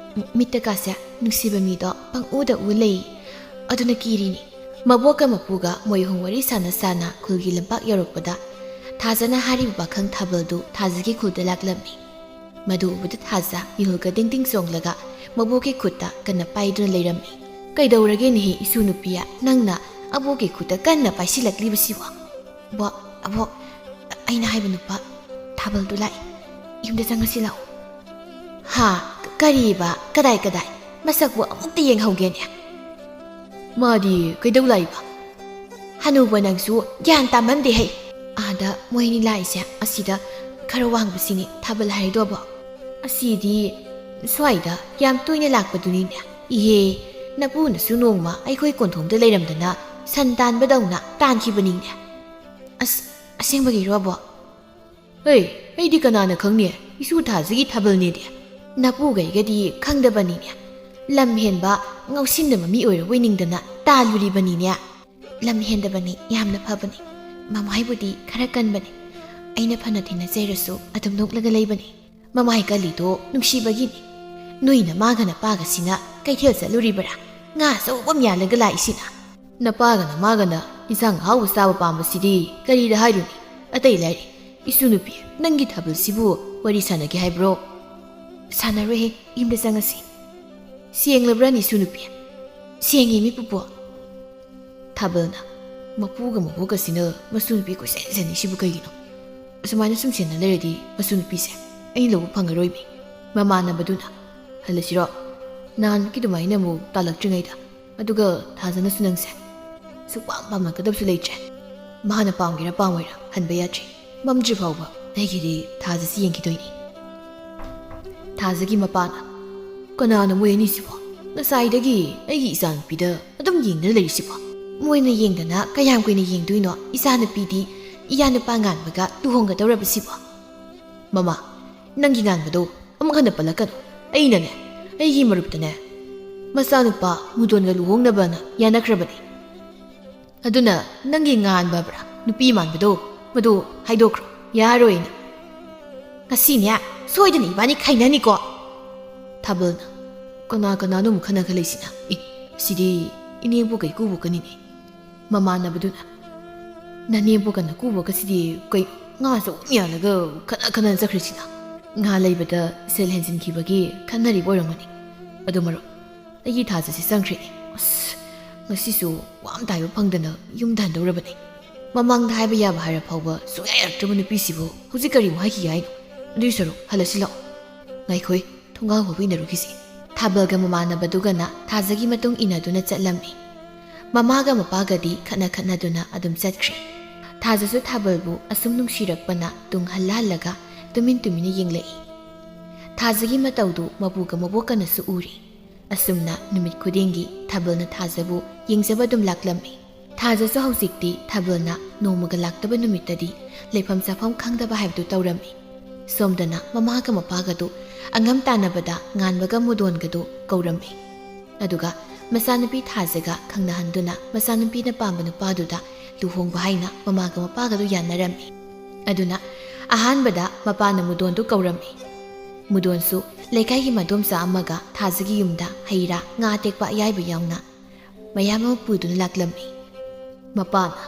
ꯃꯤꯠꯇ ꯀꯥꯁꯦ ꯅꯨꯡꯁꯤꯕ ꯃꯤꯗꯣ ꯄꯪꯎꯗ ꯎ ꯂꯩ꯫ ꯑꯗꯨꯅ ꯀꯤꯔꯤꯅꯤ꯫ ꯃꯕꯣꯛꯀ ꯃꯄꯨꯒ ꯃꯣꯏ ꯑꯍꯨꯝ ꯋꯥꯔꯤ ꯁꯥꯟꯅ ꯁꯥꯟꯅ ꯈꯨꯜꯒꯤ ꯂꯝꯄꯥꯛ ꯌꯧꯔꯛꯄꯗ ꯊꯥꯖꯅ ꯍꯥꯏꯔꯤꯕ ꯄꯥꯈꯪ ꯊꯥꯕꯜꯗꯨ ꯊꯥꯖꯒꯤ ꯈꯨꯜꯗ ꯂꯥꯛꯂꯝꯃꯤ꯫ ꯃꯗꯨ ꯎꯕꯗ ꯊꯥꯖ ꯃꯤꯍꯨꯜꯒ ꯗꯤꯡ ꯗꯤꯡ ꯆꯣꯡꯂꯒ ꯃꯕꯣꯛꯀꯤ ꯈꯨꯠꯇ ꯀꯟꯅ ꯄꯥꯏꯗꯨꯅ ꯂꯩꯔꯝꯃꯤ꯫ "ꯀꯩꯗꯧꯔꯒꯦꯅꯦꯍꯦ ꯏꯁꯨ ꯅꯨꯄꯤꯌꯥ, ꯅꯪꯅ ꯑꯕꯣꯛꯀꯤ ꯈꯨꯠꯇ ꯀꯟꯅ ꯄꯥꯏꯁꯤꯜꯂꯛꯂꯤꯕꯁꯤꯕꯣ?" "ꯕꯣ, ꯑꯕꯣꯛ, ꯑꯩꯅ ꯍꯥꯏꯕ ꯅꯨꯄꯥ ꯊꯥꯕꯜꯗꯨ ꯂꯥꯛꯏ꯫ ꯌꯨꯝꯗ ꯆꯪꯉꯁꯤ ꯂꯥꯛꯑꯣ꯫" "ꯍꯥ? ꯀꯔꯤꯕ? ꯀꯗꯥꯏ ꯀꯗꯥꯏ? ꯃꯁꯛꯄꯨ ꯑꯃꯨꯛꯇ ꯌꯦꯡꯍꯧꯒꯦꯅꯦ꯫" "ꯃꯥꯗꯤ ꯀꯩꯗꯧ ꯂꯥꯛꯏꯕ?" "ꯍꯅꯨꯕ ꯅꯪꯁꯨ ꯒ꯭ꯌꯥꯟ ꯇꯥꯃꯟꯗꯦ ꯍꯩ꯫ ꯑꯥꯗ ꯃꯣꯏꯅꯤ ꯂꯥꯛꯏꯁꯦ ꯑꯁꯤꯗ ꯈꯔ ꯋꯥꯡꯕꯁꯤꯅꯤ ꯊꯥꯕꯜ ꯍꯥꯏꯔꯤꯗꯣꯕꯣ꯫ ꯑꯁꯤꯗꯤ ꯁ꯭ꯋꯥꯏꯗ ꯌꯥꯝ ꯇꯣꯏꯅ ꯂꯥꯛꯄꯗꯨꯅꯤꯅꯦ꯫ ꯏꯍꯦ, ꯅꯄꯨꯅꯁꯨ ꯅꯣꯡꯃ ꯑꯩꯈꯣꯏ ꯀꯣꯟꯊꯣꯡꯗ ꯂꯩꯔꯝꯗꯅ ꯁꯟ ꯇꯥꯟꯕꯗꯧꯅ ꯇꯥꯟꯈꯤꯕꯅꯤꯅꯦ꯫" "ꯑꯁ, ꯑꯁꯦꯡꯕꯒꯤꯔꯣ ꯑꯕꯣ?" "ꯍꯩ, ꯑꯩꯗꯤ ꯀꯅꯥꯅ ꯈꯪꯅꯤ? ꯏꯁꯨ ꯊꯥꯖꯒꯤ ꯊꯥꯕꯜꯅꯦꯗꯤ꯫ ꯅꯄꯨꯒꯩꯒꯗꯤ ꯈꯪꯗꯕꯅꯤꯅꯦ꯫ ꯂꯝ ꯍꯦꯟꯕ ꯉꯥꯎꯁꯤꯟꯅꯕ ꯃꯤ ꯑꯣꯏꯔꯕꯣꯏ ꯅꯤꯡꯗꯅ ꯇꯥꯜꯂꯨꯔꯤꯕꯅꯤꯅꯦ꯫" "ꯂꯝ ꯍꯦꯟꯗꯕꯅꯤ, ꯌꯥꯝꯅ ꯐꯕꯅꯤ꯫ ꯃꯃꯥꯏꯕꯨꯗꯤ ꯈꯔ ꯀꯟꯕꯅꯤ꯫ ꯑꯩꯅ ꯐꯅ ꯊꯦꯡꯅꯖꯔꯁꯨ ꯑꯗꯨꯝ ꯅꯣꯛꯂꯒ ꯂꯩꯕꯅꯤ꯫ ꯃꯃꯥꯏ ꯀꯜꯂꯤꯗꯣ ꯅꯨꯡꯁꯤꯕꯒꯤꯅꯤ꯫ ꯅꯣꯏ ꯅꯃꯥꯒ ꯅꯄꯥꯒꯁꯤꯅ ꯀꯩꯊꯦꯜ ꯆꯠꯂꯨꯔꯤꯕꯔꯥ? ꯉꯥ ꯑꯆꯧꯕ ꯑꯃ ꯌꯥꯜꯂꯒ ꯂꯥꯛꯏꯁꯤꯅ?" "ꯅꯄꯥꯒ ꯅꯃꯥꯒꯅ ꯏꯟꯁꯥꯡ ꯑꯍꯥꯎꯕ ꯆꯥꯕ ꯄꯥꯝꯕꯁꯤꯗꯤ ꯀꯔꯤꯗ ꯍꯥꯏꯔꯨꯅꯤ? ꯑꯇꯩ ꯂꯥꯏꯔꯤ꯫ ꯏꯁꯨ ꯅꯨꯄꯤ, ꯅꯪꯒꯤ ꯊꯥꯕꯜꯁꯤꯕꯨ ꯋꯥꯔꯤ ꯁꯥꯟꯅꯒꯦ ꯍꯥꯏꯕ꯭ꯔꯣ?" "ꯁꯥꯟꯅꯔꯣꯏꯍꯦ, ꯌꯨꯝꯗ ꯆꯪꯉꯁꯤ꯫" "ꯁꯦꯡꯂꯕ꯭ꯔꯥꯅꯦ ꯏꯁꯨ ꯅꯨꯄꯤ?" "ꯁꯦꯡꯉꯤ ꯃꯤ ꯄꯨꯄꯨ꯫" ꯊꯥꯕꯜꯅ, "ꯃꯄꯨꯒ ꯃꯕꯣꯛꯀꯁꯤꯅ ꯃꯁꯨ ꯅꯨꯄꯤ ꯀꯣꯏꯁꯦꯟ ꯁꯦꯟꯅꯩꯁꯤꯕꯨ ꯀꯩꯒꯤꯅꯣ? ꯑꯁꯨꯃꯥꯏꯅ ꯁꯨꯝ ꯁꯦꯟꯅ ꯂꯩꯔꯗꯤ ꯃꯁꯨ ꯅꯨꯄꯤꯁꯦ ꯑꯩ ꯂꯧꯕ ꯐꯪꯉꯔꯣꯏꯃꯤ꯫" ꯃꯃꯥꯟꯅꯕꯗꯨꯅ, "ꯍꯜꯂꯁꯤꯔꯣ? ꯅꯍꯥꯟꯃꯨꯛꯀꯤ ꯑꯗꯨꯃꯥꯏꯅ ꯑꯃꯨꯛ ꯇꯥꯜꯂꯛꯇ꯭ꯔꯤꯉꯩꯗ꯫ ꯑꯗꯨꯒ ꯊꯥꯖꯅꯁꯨ ꯅꯪꯁꯦ ꯁꯨꯛꯄꯥꯝ ꯄꯥꯝꯂꯛꯀꯗꯕꯁꯨ ꯂꯩꯇ꯭ꯔꯦ꯫ ꯃꯥꯅ ꯄꯥꯝꯒꯦꯔꯥ ꯄꯥꯝꯃꯣꯏꯔꯥ ꯍꯟꯕ ꯌꯥꯗ꯭ꯔꯤ꯫ ꯃꯝꯗ꯭ꯔꯤ ꯐꯥꯎꯕ ꯑꯩꯒꯤꯗꯤ ꯊꯥꯖꯁꯤ ꯌꯦꯡꯈꯤꯗꯣꯏꯅꯤ꯫" ꯊꯥꯖꯒꯤ ꯃꯄꯥꯅ, "ꯀꯅꯥꯅꯣ ꯃꯣꯏ ꯑꯅꯤꯁꯤꯕꯣ? ꯉꯁꯥꯏꯗꯒꯤ ꯑꯩꯒꯤ ꯏꯆꯥꯅꯨꯄꯤꯗ ꯑꯗꯨꯝ ꯌꯦꯡꯗꯨꯅ ꯂꯩꯔꯤꯁꯤꯕꯣ? ꯃꯣꯏꯅ ꯌꯦꯡꯗꯅ ꯀꯌꯥꯝ ꯀꯨꯏꯅ ꯌꯦꯡꯗꯣꯏꯅꯣ? ꯏꯆꯥꯅꯨꯄꯤꯗꯤ ꯏꯌꯥ ꯅꯨꯄꯥ ꯉꯥꯟꯕꯒ ꯂꯨꯍꯣꯡꯒꯗꯧꯔꯕꯁꯤꯕꯣ?" "ꯃꯃꯥ, ꯅꯪꯒꯤ ꯉꯥꯟꯕꯗꯣ ꯑꯃꯨꯛ ꯍꯟꯅ ꯄꯜꯂꯛꯀꯅꯨ꯫ ꯑꯩꯅꯅꯦ, ꯑꯩꯒꯤ ꯃꯔꯨꯞꯇꯅꯦ, ꯃꯆꯥꯅꯨꯄꯥ ꯃꯨꯗꯣꯟꯒ ꯂꯨꯍꯣꯡꯅꯕꯅ ꯌꯥꯅꯈ꯭ꯔꯕꯅꯤ꯫ ꯑꯗꯨꯅ ꯅꯪꯒꯤ ꯉꯥꯟꯕ ꯍꯥꯏꯕ꯭ꯔꯥ, ꯅꯨꯄꯤ ꯃꯥꯟꯕꯗꯣ, ꯃꯗꯨ ꯍꯥꯏꯗꯣꯛꯈ꯭ꯔꯣ꯫ "ꯌꯥꯔꯣꯏꯅ꯫ ꯉꯁꯤꯅꯦ ꯁꯣꯏꯗꯅ ꯏꯕꯥꯅꯤ ꯈꯥꯏꯅꯅꯤꯀꯣ"꯫ ꯊꯥꯕꯜꯅ, "ꯀꯅꯥ ꯀꯅꯥꯅꯣ ꯑꯃꯨꯛ ꯈꯟꯅ ꯈꯜꯂꯛꯏꯁꯤꯅ? ꯑꯦ, ꯁꯤꯗꯤ ꯏꯅꯦꯕꯨ ꯀꯩ ꯀꯨꯕꯣꯛꯀꯅꯤꯅꯦ"꯫ ꯃꯃꯥꯟꯅꯕꯗꯨꯅ, "ꯅꯅꯦꯕꯨ ꯀꯅꯥ ꯀꯨꯕꯣꯛꯀꯁꯤꯗꯤ ꯀꯩ ꯉꯥ ꯆꯥꯛꯎꯝ ꯌꯥꯜꯂꯒ ꯈꯠꯅ ꯈꯠꯅ ꯆꯠꯈ꯭ꯔꯤꯁꯤꯅ? ꯉꯥ ꯂꯩꯕꯗ ꯁꯦꯜ ꯍꯦꯟꯖꯤꯟꯈꯤꯕꯒꯤ ꯈꯟꯅꯔꯤꯕ ꯑꯣꯏꯔꯝꯒꯅꯤ꯫ ꯑꯗꯨ ꯃꯔꯨꯞ, ꯑꯩꯒꯤ ꯊꯥꯖꯁꯤ ꯆꯪꯈ꯭ꯔꯦꯅꯦ꯫ ꯑꯁ, ꯉꯁꯤꯁꯨ ꯋꯥ ꯑꯃ ꯇꯥꯏꯕ ꯐꯪꯗꯅ ꯌꯨꯝꯗ ꯍꯟꯗꯧꯔꯕꯅꯤ꯫ ꯃꯃꯥꯡꯗ ꯍꯥꯏꯕ ꯌꯥꯕ ꯍꯥꯏꯔ ꯐꯥꯎꯕ ꯁꯨꯡꯌꯥ ꯌꯥꯔꯛꯇ꯭ꯔꯕ ꯅꯨꯄꯤꯁꯤꯕꯨ ꯍꯧꯖꯤꯛ ꯀꯔꯤꯃꯨꯛ ꯍꯥꯏꯈꯤꯒꯦ ꯍꯥꯏꯅꯣ? ꯑꯗꯨꯏ ꯁꯔꯨꯛ ꯍꯜꯂꯁꯤ ꯂꯥꯛꯑꯣ꯫ ꯉꯥꯏꯈꯣꯏ, ꯊꯣꯡꯒꯥꯜ ꯐꯥꯎꯕ ꯏꯟꯅꯔꯨꯈꯤꯁꯤ"꯫ ꯊꯥꯕꯜꯒ ꯃꯃꯥꯟꯅꯕꯗꯨꯒꯅ ꯊꯥꯖꯒꯤ ꯃꯇꯨꯡ ꯏꯟꯅꯗꯨꯅ ꯆꯠꯂꯝꯃꯤ꯫ ꯃꯃꯥꯒ ꯃꯄꯥꯒꯗꯤ ꯈꯠꯅ ꯈꯠꯅꯗꯨꯅ ꯑꯗꯨꯝ ꯆꯠꯈ꯭ꯔꯦ꯫ ꯊꯥꯖꯁꯨ ꯊꯥꯕꯜꯕꯨ ꯑꯁꯨꯝ ꯅꯨꯡꯁꯤꯔꯛꯄꯅ ꯇꯨꯡ ꯍꯜꯂ ꯍꯜꯂꯒ ꯇꯨꯃꯤꯟ ꯇꯨꯃꯤꯟꯅ ꯌꯦꯡꯂꯛꯏ꯫ ꯊꯥꯖꯒꯤ ꯃꯇꯧꯗꯨ ꯃꯄꯨꯒ ꯃꯕꯣꯛꯀꯅꯁꯨ ꯎꯔꯤ꯫ ꯑꯁꯨꯝꯅ ꯅꯨꯃꯤꯠ ꯈꯨꯗꯤꯡꯒꯤ ꯊꯥꯕꯜꯅ ꯊꯥꯖꯕꯨ ꯌꯦꯡꯖꯕ ꯑꯗꯨꯝ ꯂꯥꯛꯂꯝꯃꯤ꯫ ꯊꯥꯖꯁꯨ ꯍꯧꯖꯤꯛꯇꯤ ꯊꯥꯕꯜꯅ ꯅꯣꯡꯃꯒ ꯂꯥꯛꯇꯕ ꯅꯨꯃꯤꯠꯇꯗꯤ ꯂꯩꯐꯝ ꯆꯥꯐꯝ ꯈꯪꯗꯕ ꯍꯥꯏꯕꯗꯨ ꯇꯧꯔꯝꯃꯤ꯫ ꯁꯣꯝꯗꯅ ꯃꯃꯥꯒ ꯃꯄꯥꯒꯗꯨ ꯑꯉꯝ ꯇꯥꯟꯅꯕꯗ ꯉꯥꯟꯕꯒ ꯃꯨꯗꯣꯟꯒꯗꯨ ꯀꯧꯔꯝꯃꯤ꯫ ꯑꯗꯨꯒ ꯃꯆꯥꯅꯨꯄꯤ ꯊꯥꯖꯒ ꯈꯪꯅꯍꯟꯗꯨꯅ ꯃꯆꯥꯅꯨꯄꯤꯅ ꯄꯥꯝꯕ ꯅꯨꯄꯥꯗꯨꯗ ꯂꯨꯍꯣꯡꯕ ꯍꯥꯏꯅ ꯃꯃꯥꯒ ꯃꯄꯥꯒꯗꯨ ꯌꯥꯅꯔꯝꯃꯤ꯫ ꯑꯗꯨꯅ ꯑꯍꯥꯟꯕꯗ ꯃꯄꯥꯅ ꯃꯨꯗꯣꯟꯗꯨ ꯀꯧꯔꯝꯃꯤ꯫ ꯃꯨꯗꯣꯟꯁꯨ ꯂꯩꯀꯥꯏꯒꯤ ꯃꯗꯣꯝꯆꯥ ꯑꯃꯒ ꯊꯥꯖꯒꯤ ꯌꯨꯝꯗ ꯍꯩ ꯔꯥ, ꯉꯥ ꯑꯇꯦꯛꯄ ꯑꯌꯥꯏꯕ ꯌꯥꯎꯅ ꯃꯌꯥꯝ ꯑꯃ ꯄꯨꯗꯨꯅ ꯂꯥꯛꯂꯝꯃꯤ꯫ ꯃꯄꯥꯅ,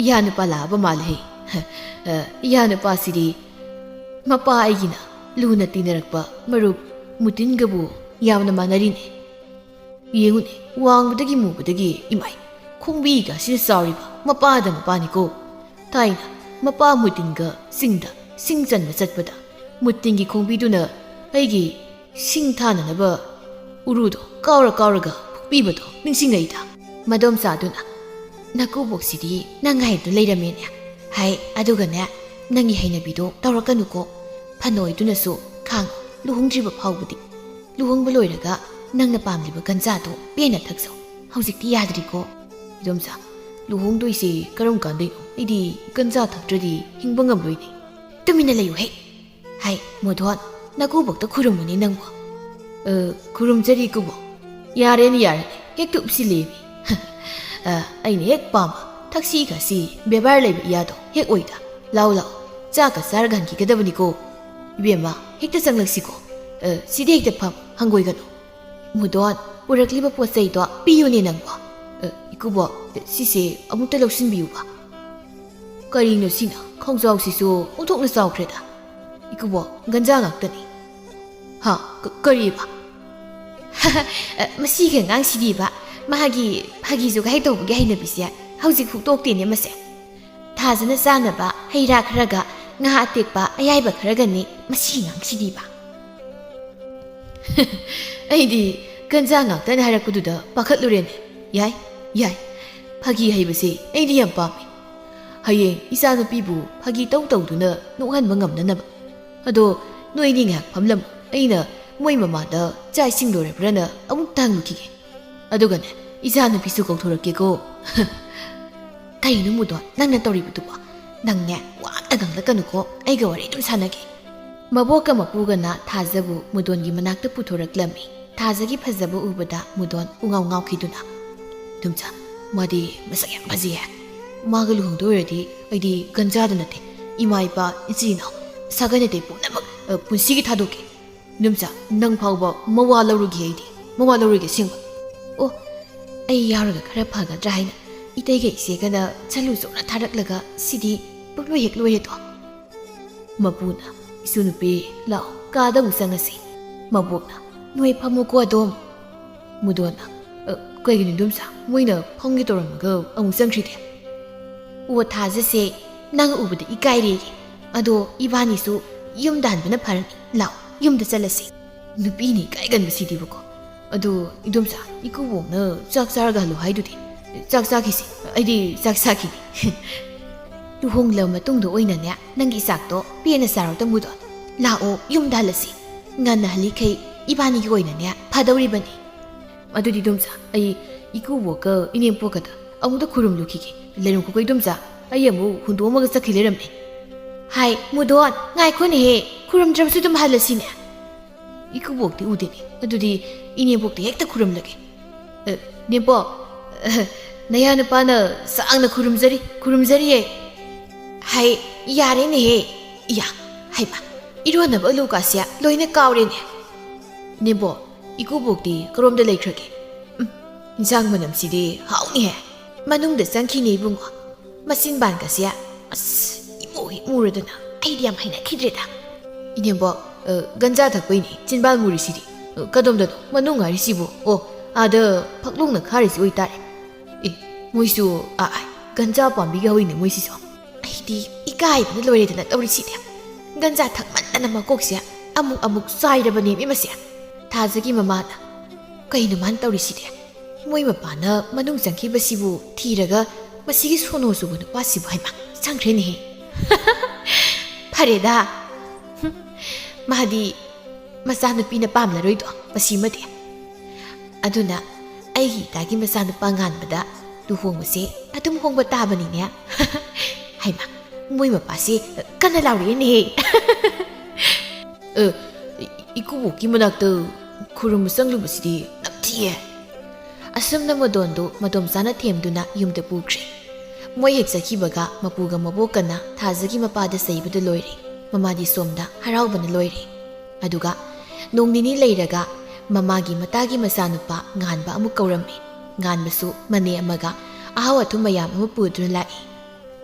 "ꯏꯌꯥ ꯅꯨꯄꯥ ꯂꯥꯛꯑꯕ ꯃꯥꯜꯂꯦꯍꯦ꯫ ꯏꯌꯥ ꯅꯨꯄꯥꯁꯤꯗꯤ ꯃꯄꯥ ꯑꯩꯒꯤꯅ ꯂꯨꯅ ꯇꯤꯟꯅꯔꯛꯄ ꯃꯔꯨꯞ ꯃꯨꯇꯤꯟꯒꯕꯨ ꯌꯥꯝꯅ ꯃꯥꯟꯅꯔꯤꯅꯦ꯫ ꯌꯦꯡꯉꯨꯅꯦ, ꯋꯥꯡꯕꯗꯒꯤ ꯃꯨꯕꯗꯒꯤ, ꯏꯃꯥꯏ, ꯈꯣꯡꯕꯤꯒꯁꯤꯅ ꯆꯥꯎꯔꯤꯕ ꯃꯄꯥꯗ ꯃꯄꯥꯅꯤꯀꯣ꯫ ꯊꯥꯏꯅ ꯃꯄꯥ ꯃꯨꯇꯤꯟꯒ ꯆꯤꯡꯗ ꯁꯤꯡ ꯆꯟꯕ ꯆꯠꯄꯗ ꯃꯨꯇꯤꯟꯒꯤ ꯈꯣꯡꯕꯤꯗꯨꯅ ꯑꯩꯒꯤ ꯁꯤꯡ ꯊꯥꯅꯅꯕ ꯎꯔꯨꯗꯣ ꯀꯥꯎꯔ ꯀꯥꯎꯔꯒ ꯐꯨꯛꯄꯤꯕꯗꯣ ꯅꯤꯡꯁꯤꯡꯉꯛꯏꯗ"꯫ ꯃꯗꯣꯝꯆꯥꯗꯨꯅ, "ꯅꯀꯨꯕꯣꯛꯁꯤꯗꯤ ꯅꯪ ꯍꯥꯏꯗꯨ ꯂꯩꯔꯝꯃꯦꯅꯦ꯫ ꯍꯥꯏ, ꯑꯗꯨꯒꯅꯦ, ꯅꯪꯒꯤ ꯍꯩꯅꯕꯤꯗꯣ ꯇꯧꯔꯛꯀꯅꯨꯀꯣ꯫ ꯐꯅꯣꯏꯗꯨꯅꯁꯨ ꯈꯥꯡ, ꯂꯨꯍꯣꯡꯗ꯭ꯔꯤꯕ ꯐꯥꯎꯕꯗꯤ꯫ ꯂꯨꯍꯣꯡꯕ ꯂꯣꯏꯔꯒ ꯅꯪꯅ ꯄꯥꯝꯂꯤꯕ ꯒꯟꯖꯥꯗꯣ ꯄꯦꯟꯅ ꯊꯛꯆꯧ꯫ ꯍꯧꯖꯤꯛꯇꯤ ꯌꯥꯗ꯭ꯔꯤꯀꯣ"꯫ "ꯏꯗꯣꯝꯆꯥ, ꯂꯨꯍꯣꯡꯗꯣꯏꯁꯦ ꯀꯔꯝ ꯀꯥꯟꯗꯩꯅꯣ? ꯑꯩꯗꯤ ꯒꯟꯖꯥ ꯊꯛꯇ꯭ꯔꯗꯤ ꯍꯤꯡꯕ ꯉꯝꯂꯣꯏꯅꯦ"꯫ "ꯇꯨꯃꯤꯟꯅ ꯂꯩꯌꯨꯍꯦ꯫ ꯍꯥꯏ, ꯃꯣꯗꯣꯟ, ꯅꯀꯨꯕꯣꯛꯇ ꯈꯨꯔꯨꯝꯃꯨꯅꯦ ꯅꯪꯕꯣ"꯫ "ꯑ, ꯈꯨꯔꯨꯝꯖꯔꯤ ꯀꯨꯕꯣꯛ"꯫ "ꯌꯥꯔꯦꯅꯦ, ꯌꯥꯔꯦꯅꯦ, ꯍꯦꯛꯇ ꯎꯞꯁꯤꯜꯂꯦꯃꯤ꯫ ꯑ, ꯑꯩꯅ ꯍꯦꯛ ꯄꯥꯝꯕ ꯊꯛꯁꯤ ꯈꯥꯁꯤ ꯕꯦꯕꯥꯔ ꯂꯩꯕ ꯏꯌꯥꯗꯣ ꯍꯦꯛ ꯑꯣꯏꯗ꯫ ꯂꯥꯎ ꯂꯥꯎ, ꯆꯥꯛꯀ ꯆꯥꯔꯒ ꯍꯟꯈꯤꯒꯗꯕꯅꯤꯀꯣ꯫ ꯏꯕꯦꯝꯃ, ꯍꯦꯛꯇ ꯆꯪꯂꯛꯁꯤꯀꯣ꯫ ꯑ, ꯁꯤꯗ ꯍꯦꯛꯇ ꯐꯝ, ꯍꯪꯒꯣꯏꯒꯅꯨ꯫ ꯃꯨꯗꯣꯟ, ꯄꯨꯔꯛꯂꯤꯕ ꯄꯣꯠ ꯆꯩꯗꯣ ꯄꯤꯌꯨꯅꯦ ꯅꯪꯕꯣ꯫ ꯑ, ꯏꯀꯨꯕꯣꯛ, ꯁꯤꯁꯦ ꯑꯃꯨꯛꯇ ꯂꯧꯁꯤꯟꯕꯤꯌꯨꯕ꯫ ꯀꯔꯤꯅꯣ ꯁꯤꯅ? ꯈꯣꯡꯖꯥꯎꯁꯤꯁꯨ ꯑꯣꯟꯊꯣꯛꯅ ꯆꯥꯎꯈ꯭ꯔꯦꯗ꯫ ꯏꯀꯨꯕꯣꯛ, ꯒꯟꯖꯥ ꯉꯥꯛꯇꯅꯤ꯫ ꯍꯥ? ꯀ-, ꯀꯔꯤꯕ? ꯑ, ꯃꯁꯤꯒꯤ ꯑꯉꯥꯡꯁꯤꯗꯤꯕ, ꯃꯥꯒꯤ ꯐꯥꯒꯤ ꯖꯨꯒꯥꯏ ꯇꯧꯕꯒꯤ ꯍꯩꯅꯕꯤꯁꯦ ꯍꯧꯖꯤꯛ ꯐꯥꯎ ꯇꯣꯛꯇꯦꯅꯦ ꯃꯁꯦ꯫ ꯊꯥꯖꯅ ꯆꯥꯅꯕ ꯍꯩ ꯔꯥ ꯈꯔꯒ ꯉꯥ ꯑꯇꯦꯛꯄ ꯑꯌꯥꯏꯕ ꯈꯔꯒꯅꯤ ꯃꯁꯤ ꯑꯉꯥꯡꯁꯤꯗꯤꯕ꯫ ꯑꯩꯗꯤ ꯒꯟꯖꯥ ꯉꯥꯛꯇꯅ ꯍꯥꯏꯔꯛꯄꯗꯨꯗ ꯄꯥꯈꯠꯂꯨꯔꯦꯅꯦ꯫ ꯌꯥꯏ, ꯌꯥꯏ꯫ ꯐꯥꯒꯤ ꯍꯩꯕꯁꯦ ꯑꯩꯗꯤ ꯌꯥꯝ ꯄꯥꯝꯃꯤ꯫ ꯍꯌꯦꯡ ꯏꯆꯥꯅꯨꯄꯤꯕꯨ ꯐꯥꯒꯤ ꯇꯧ ꯇꯧꯗꯨꯅ ꯅꯣꯛꯍꯟꯕ ꯉꯝꯅꯅꯕ꯫ ꯑꯗꯣ ꯅꯣꯏꯅꯤ ꯉꯥꯏꯍꯥꯛ ꯐꯝꯂꯝꯃꯨ꯫ ꯑꯩꯅ ꯃꯣꯏ ꯃꯃꯥꯗ ꯆꯥꯛ ꯏꯁꯤꯡ ꯂꯣꯏꯔꯕ꯭ꯔꯅ ꯑꯃꯨꯛꯇ ꯍꯪꯂꯨꯈꯤꯒꯦ꯫ ꯑꯗꯨꯒꯅꯦ, ꯏꯆꯥꯅꯨꯄꯤꯁꯨ ꯀꯧꯊꯣꯔꯛꯀꯦꯀꯣ꯫ ꯀꯩꯅꯣ ꯃꯨꯗꯣꯟ, ꯅꯪꯅ ꯇꯧꯔꯤꯕꯗꯨꯕꯣ? ꯅꯪꯅꯦ, ꯋꯥ ꯑꯝꯇ ꯉꯥꯡꯂꯛꯀꯅꯨꯀꯣ, ꯑꯩꯒ ꯋꯥꯔꯤ ꯑꯗꯨꯝ ꯁꯥꯟꯅꯒꯦ꯫ ꯃꯕꯣꯛꯀ ꯃꯄꯨꯒꯅ ꯊꯥꯖꯕꯨ ꯃꯨꯗꯣꯟꯒꯤ ꯃꯅꯥꯛꯇ ꯄꯨꯊꯣꯔꯛꯂꯝꯃꯤ꯫ ꯊꯥꯖꯒꯤ ꯐꯖꯕ ꯎꯕꯗ ꯃꯨꯗꯣꯟ ꯄꯨꯡꯉꯥꯎ ꯉꯥꯎꯈꯤꯗꯨꯅ, "ꯏꯗꯣꯝꯆꯥ, ꯃꯥꯗꯤ ꯃꯁꯛ ꯌꯥꯝ ꯐꯖꯩꯌꯦ꯫ ꯃꯥꯒ ꯂꯨꯍꯣꯡꯗꯣꯏ ꯑꯣꯏꯔꯗꯤ ꯑꯩꯗꯤ ꯒꯟꯖꯥꯗ ꯅꯠꯇꯦ, ꯏꯃꯥ ꯏꯄꯥ, ꯏꯆꯤꯟ ꯏꯅꯥꯎ, ꯁꯥꯒꯩ ꯅꯥꯇꯩ ꯄꯨꯝꯅꯃꯛ, ꯑ, ꯄꯨꯟꯁꯤꯒꯤ ꯊꯥꯗꯣꯛꯀꯦ꯫ ꯏꯗꯣꯝꯆꯥ, ꯅꯪ ꯐꯥꯎꯕ ꯃꯋꯥ ꯂꯧꯔꯨꯒꯦ ꯑꯩꯗꯤ, ꯃꯋꯥ ꯂꯧꯔꯨꯒꯦ ꯑꯁꯦꯡꯕ꯫ ꯑꯣ, ꯑꯩ ꯌꯥꯎꯔꯒ ꯈꯔ ꯐꯒꯗ꯭ꯔꯥ ꯍꯥꯏꯅ ꯏꯇꯩꯒ ꯏꯆꯦꯒꯅ ꯆꯠꯂꯨ ꯆꯣꯅ ꯊꯥꯔꯛꯂꯒ ꯁꯤꯗꯤ ꯄꯨꯡꯂꯣꯏ ꯍꯦꯛ ꯂꯣꯏꯔꯦꯗꯣ꯫" ꯃꯄꯨꯅ, "ꯏꯁꯨ ꯅꯨꯄꯤ, ꯂꯥꯛꯑꯣ, ꯀꯥꯗ ꯑꯃꯨꯛ ꯆꯪꯉꯁꯤ꯫" ꯃꯕꯣꯛꯅ, "ꯅꯣꯏ ꯐꯝꯃꯨꯀꯣ ꯑꯗꯣꯝ꯫" ꯃꯨꯗꯣꯟꯅ, "ꯑ, ꯀꯩꯒꯤꯅꯣ ꯏꯗꯣꯝꯆꯥ? ꯃꯣꯏꯅ ꯐꯝꯒꯦ ꯇꯧꯔꯝꯃꯒ ꯑꯃꯨꯛ ꯆꯪꯈ꯭ꯔꯤꯗꯤ?" "ꯑꯣ, ꯊꯥꯖꯁꯦ, ꯅꯪ ꯎꯕꯗ ꯏꯀꯥꯏꯔꯦꯌꯦ꯫ ꯑꯗꯣ ꯏꯕꯥꯅꯤꯁꯨ ꯌꯨꯝꯗ ꯍꯟꯕꯅ ꯐꯔꯅꯤ꯫ ꯂꯥꯛꯑꯣ, ꯌꯨꯝꯗ ꯆꯠꯂꯁꯤ꯫" ꯅꯨꯄꯤꯅ ꯏꯀꯥꯏꯒꯟꯕꯁꯤꯗꯤꯕꯀꯣ꯫ "ꯑꯗꯣ ꯏꯗꯣꯝꯆꯥ, ꯏꯀꯨꯕꯣꯛꯅ ꯆꯥꯛ ꯆꯥꯔꯒ ꯍꯜꯂꯣ ꯍꯥꯏꯗꯨꯗꯤ? ꯆꯥꯛ ꯆꯥꯈꯤꯁꯤ, ꯑꯩꯗꯤ ꯆꯥꯛ ꯆꯥꯈꯤꯅꯤ꯫" "ꯂꯨꯍꯣꯡꯂꯕ ꯃꯇꯨꯡꯗ ꯑꯣꯏꯅꯅꯦ, ꯅꯪꯒꯤ ꯆꯥꯛꯇꯣ ꯄꯦꯟꯅ ꯆꯥꯔꯣ ꯇꯥꯃꯨꯗꯣ꯫ ꯂꯥꯛꯑꯣ, ꯌꯨꯝꯗ ꯍꯜꯂꯁꯤ꯫ ꯉꯟꯅ ꯍꯜꯂꯤꯈꯩ ꯏꯕꯥꯅꯤꯒꯤ ꯑꯣꯏꯅꯅꯦ ꯐꯗꯧꯔꯤꯕꯅꯤ꯫" "ꯑꯗꯨꯗꯤ ꯏꯗꯣꯝꯆꯥ, ꯑꯩ ꯏꯀꯨꯕꯣꯛꯀ ꯏꯅꯦꯝꯄꯣꯛꯀꯗ ꯑꯃꯨꯛꯇ ꯈꯨꯔꯨꯝꯂꯨꯈꯤꯒꯦ꯫ ꯂꯩꯔꯝꯈꯣꯀꯣ ꯏꯗꯣꯝꯆꯥ, ꯑꯩ ꯑꯃꯨꯛ ꯍꯨꯟꯗꯣꯛꯑꯝꯃꯒ ꯆꯠꯈꯤ ꯂꯩꯔꯝꯃꯦ꯫" "ꯍꯥꯏ, ꯃꯨꯗꯣꯟ, ꯉꯥꯏꯈꯣꯅꯦꯍꯦ, ꯈꯨꯔꯨꯝꯗ꯭ꯔꯕꯁꯨ ꯑꯗꯨꯝ ꯍꯜꯂꯁꯤꯅꯦ꯫" "ꯏꯀꯨꯕꯣꯛꯇꯤ ꯎꯗꯦꯅꯦ, ꯑꯗꯨꯗꯤ ꯏꯅꯦꯝꯄꯣꯛꯇ ꯍꯦꯛꯇ ꯈꯨꯔꯨꯝꯂꯒꯦ꯫" "ꯑ, ꯅꯦꯝꯄꯣꯛ, ꯑ, "ꯅꯌꯥ ꯅꯨꯄꯥꯅ ꯁꯥꯡꯅ ꯈꯨꯔꯨꯝꯖꯔꯤ, ꯈꯨꯔꯨꯝꯖꯔꯤꯌꯦ꯫ ꯍꯥꯏ, ꯌꯥꯔꯦꯅꯦꯍꯦ꯫ ꯏꯌꯥ, ꯍꯩꯃꯥ, ꯏꯔꯣꯟꯅꯕ ꯑꯂꯨ ꯀꯥꯁꯦ ꯂꯣꯏꯅ ꯀꯥꯎꯔꯦꯅꯦ꯫ ꯅꯦꯕꯣ, ꯏꯀꯨꯕꯣꯛꯇꯤ ꯀꯔꯣꯝꯗ ꯂꯩꯈ꯭ꯔꯒꯦ? ꯎꯝ, ꯏꯟꯁꯥꯡ ꯃꯅꯝꯁꯤꯗꯤ ꯍꯥꯎꯅꯤꯍꯦ꯫ ꯃꯅꯨꯡꯗ ꯆꯪꯈꯤꯅꯦ ꯏꯕꯨꯡꯉꯣ꯫ ꯃꯆꯤꯟꯕꯥꯟꯒꯁꯦ, ꯑꯁ, ꯏꯃꯨ ꯍꯦꯛ ꯃꯨꯔꯗꯅ ꯑꯩꯗꯤ ꯌꯥꯝ ꯍꯩꯅꯈꯤꯗ꯭ꯔꯦꯗ꯫ ꯏꯅꯦꯝꯕꯣꯛ, ꯑ, ꯒꯟꯖꯥ ꯊꯛꯄꯩꯅꯦ ꯆꯤꯟꯕꯥꯟ ꯃꯨꯔꯤꯁꯤꯗꯤ꯫ ꯑ, ꯀꯗꯣꯝꯗꯅꯣ? ꯃꯅꯨꯡ ꯍꯥꯏꯔꯤꯁꯤꯕꯨ? ꯑꯣ, ꯑꯥꯗ ꯐꯛꯂꯣꯡꯅ ꯈꯥꯔꯤꯁꯤ ꯑꯣꯏꯇꯥꯔꯦ꯫ ꯑꯦ, ꯃꯣꯏꯁꯨ, ꯑ, ꯑ, ꯒꯟꯖꯥ ꯄꯥꯝꯕꯤꯒ ꯍꯧꯏꯅꯦ ꯃꯣꯏꯁꯤꯁꯨ꯫ ꯑꯩꯗꯤ ꯏꯀꯥꯏꯕꯅ ꯂꯣꯏꯔꯦꯗꯅ ꯇꯧꯔꯤꯁꯤꯗꯤ꯫ ꯒꯟꯖꯥ ꯊꯛꯃꯟꯗꯅ ꯃꯀꯣꯛꯁꯦ ꯑꯃꯨꯛ ꯑꯃꯨꯛ ꯆꯥꯏꯔꯕꯅꯦꯃꯤ ꯃꯁꯦ꯫ ꯊꯥꯖꯒꯤ ꯃꯃꯥꯅ, "ꯀꯩꯅꯣ ꯃꯥꯅ ꯇꯧꯔꯤꯁꯤꯗꯤ? ꯃꯣꯏ ꯃꯄꯥꯅ ꯃꯅꯨꯡ ꯆꯪꯈꯤꯕꯁꯤꯕꯨ ꯊꯤꯔꯒ ꯃꯁꯤꯒꯤ ꯁꯣꯅꯣ ꯆꯨꯕ ꯅꯨꯄꯥꯁꯤꯕꯨ ꯍꯥꯏꯃ ꯆꯪꯈ꯭ꯔꯦꯅꯦꯍꯦ꯫" ꯐꯔꯦꯗ꯫ ꯍꯨꯝ, ꯃꯥꯗꯤ ꯃꯆꯥꯅꯨꯄꯤꯅ ꯄꯥꯝꯂꯔꯣꯏꯗꯣ ꯃꯁꯤꯃꯗꯤ꯫ ꯑꯗꯨꯅ ꯑꯩꯒꯤ ꯏꯇꯥꯒꯤ ꯃꯆꯥꯅꯨꯄꯥ ꯉꯥꯟꯕꯗ ꯂꯨꯍꯣꯡꯕꯁꯦ ꯑꯗꯨꯝ ꯍꯣꯡꯕ ꯇꯥꯕꯅꯤꯅꯦ꯫ ꯍꯩꯃꯥ, ꯃꯣꯏ ꯃꯄꯥꯁꯦ ꯀꯟꯅ ꯂꯥꯎꯔꯛꯑꯦꯅꯦꯍꯦ꯫ ꯑ, ꯏ-, ꯏꯀꯨꯕꯣꯛꯀꯤ ꯃꯅꯥꯛꯇ ꯈꯨꯔꯨꯝꯕ ꯆꯪꯂꯨꯕꯁꯤꯗꯤ ꯅꯝꯊꯤꯌꯦ꯫ ꯑꯁꯨꯝꯅ ꯃꯗꯣꯟꯗꯨ ꯃꯗꯣꯝꯆꯥꯅ ꯊꯦꯝꯗꯨꯅ ꯌꯨꯝꯗ ꯄꯨꯈ꯭ꯔꯦ꯫ ꯃꯣꯏ ꯍꯦꯛ ꯆꯠꯈꯤꯕꯒ ꯃꯄꯨꯒ ꯃꯕꯣꯛꯀꯅ ꯊꯥꯖꯒꯤ ꯃꯄꯥꯗ ꯆꯩꯕꯗ ꯂꯣꯏꯔꯦ꯫ ꯃꯃꯥꯗꯤ ꯁꯣꯝꯗ ꯍꯔꯥꯎꯕꯅ ꯂꯣꯏꯔꯦ꯫ ꯑꯗꯨꯒ ꯅꯣꯡ ꯅꯤꯅꯤ ꯂꯩꯔꯒ ꯃꯃꯥꯒꯤ ꯃꯇꯥꯒꯤ ꯃꯆꯥꯅꯨꯄꯥ ꯉꯥꯟꯕ ꯑꯃꯨꯛ ꯀꯧꯔꯝꯃꯤ꯫ ꯉꯥꯟꯕꯁꯨ ꯃꯅꯦ ꯑꯃꯒ ꯑꯍꯥꯎ ꯑꯊꯨꯝ ꯃꯌꯥꯝ ꯑꯃ ꯄꯨꯗꯨꯅ ꯂꯥꯛꯏ꯫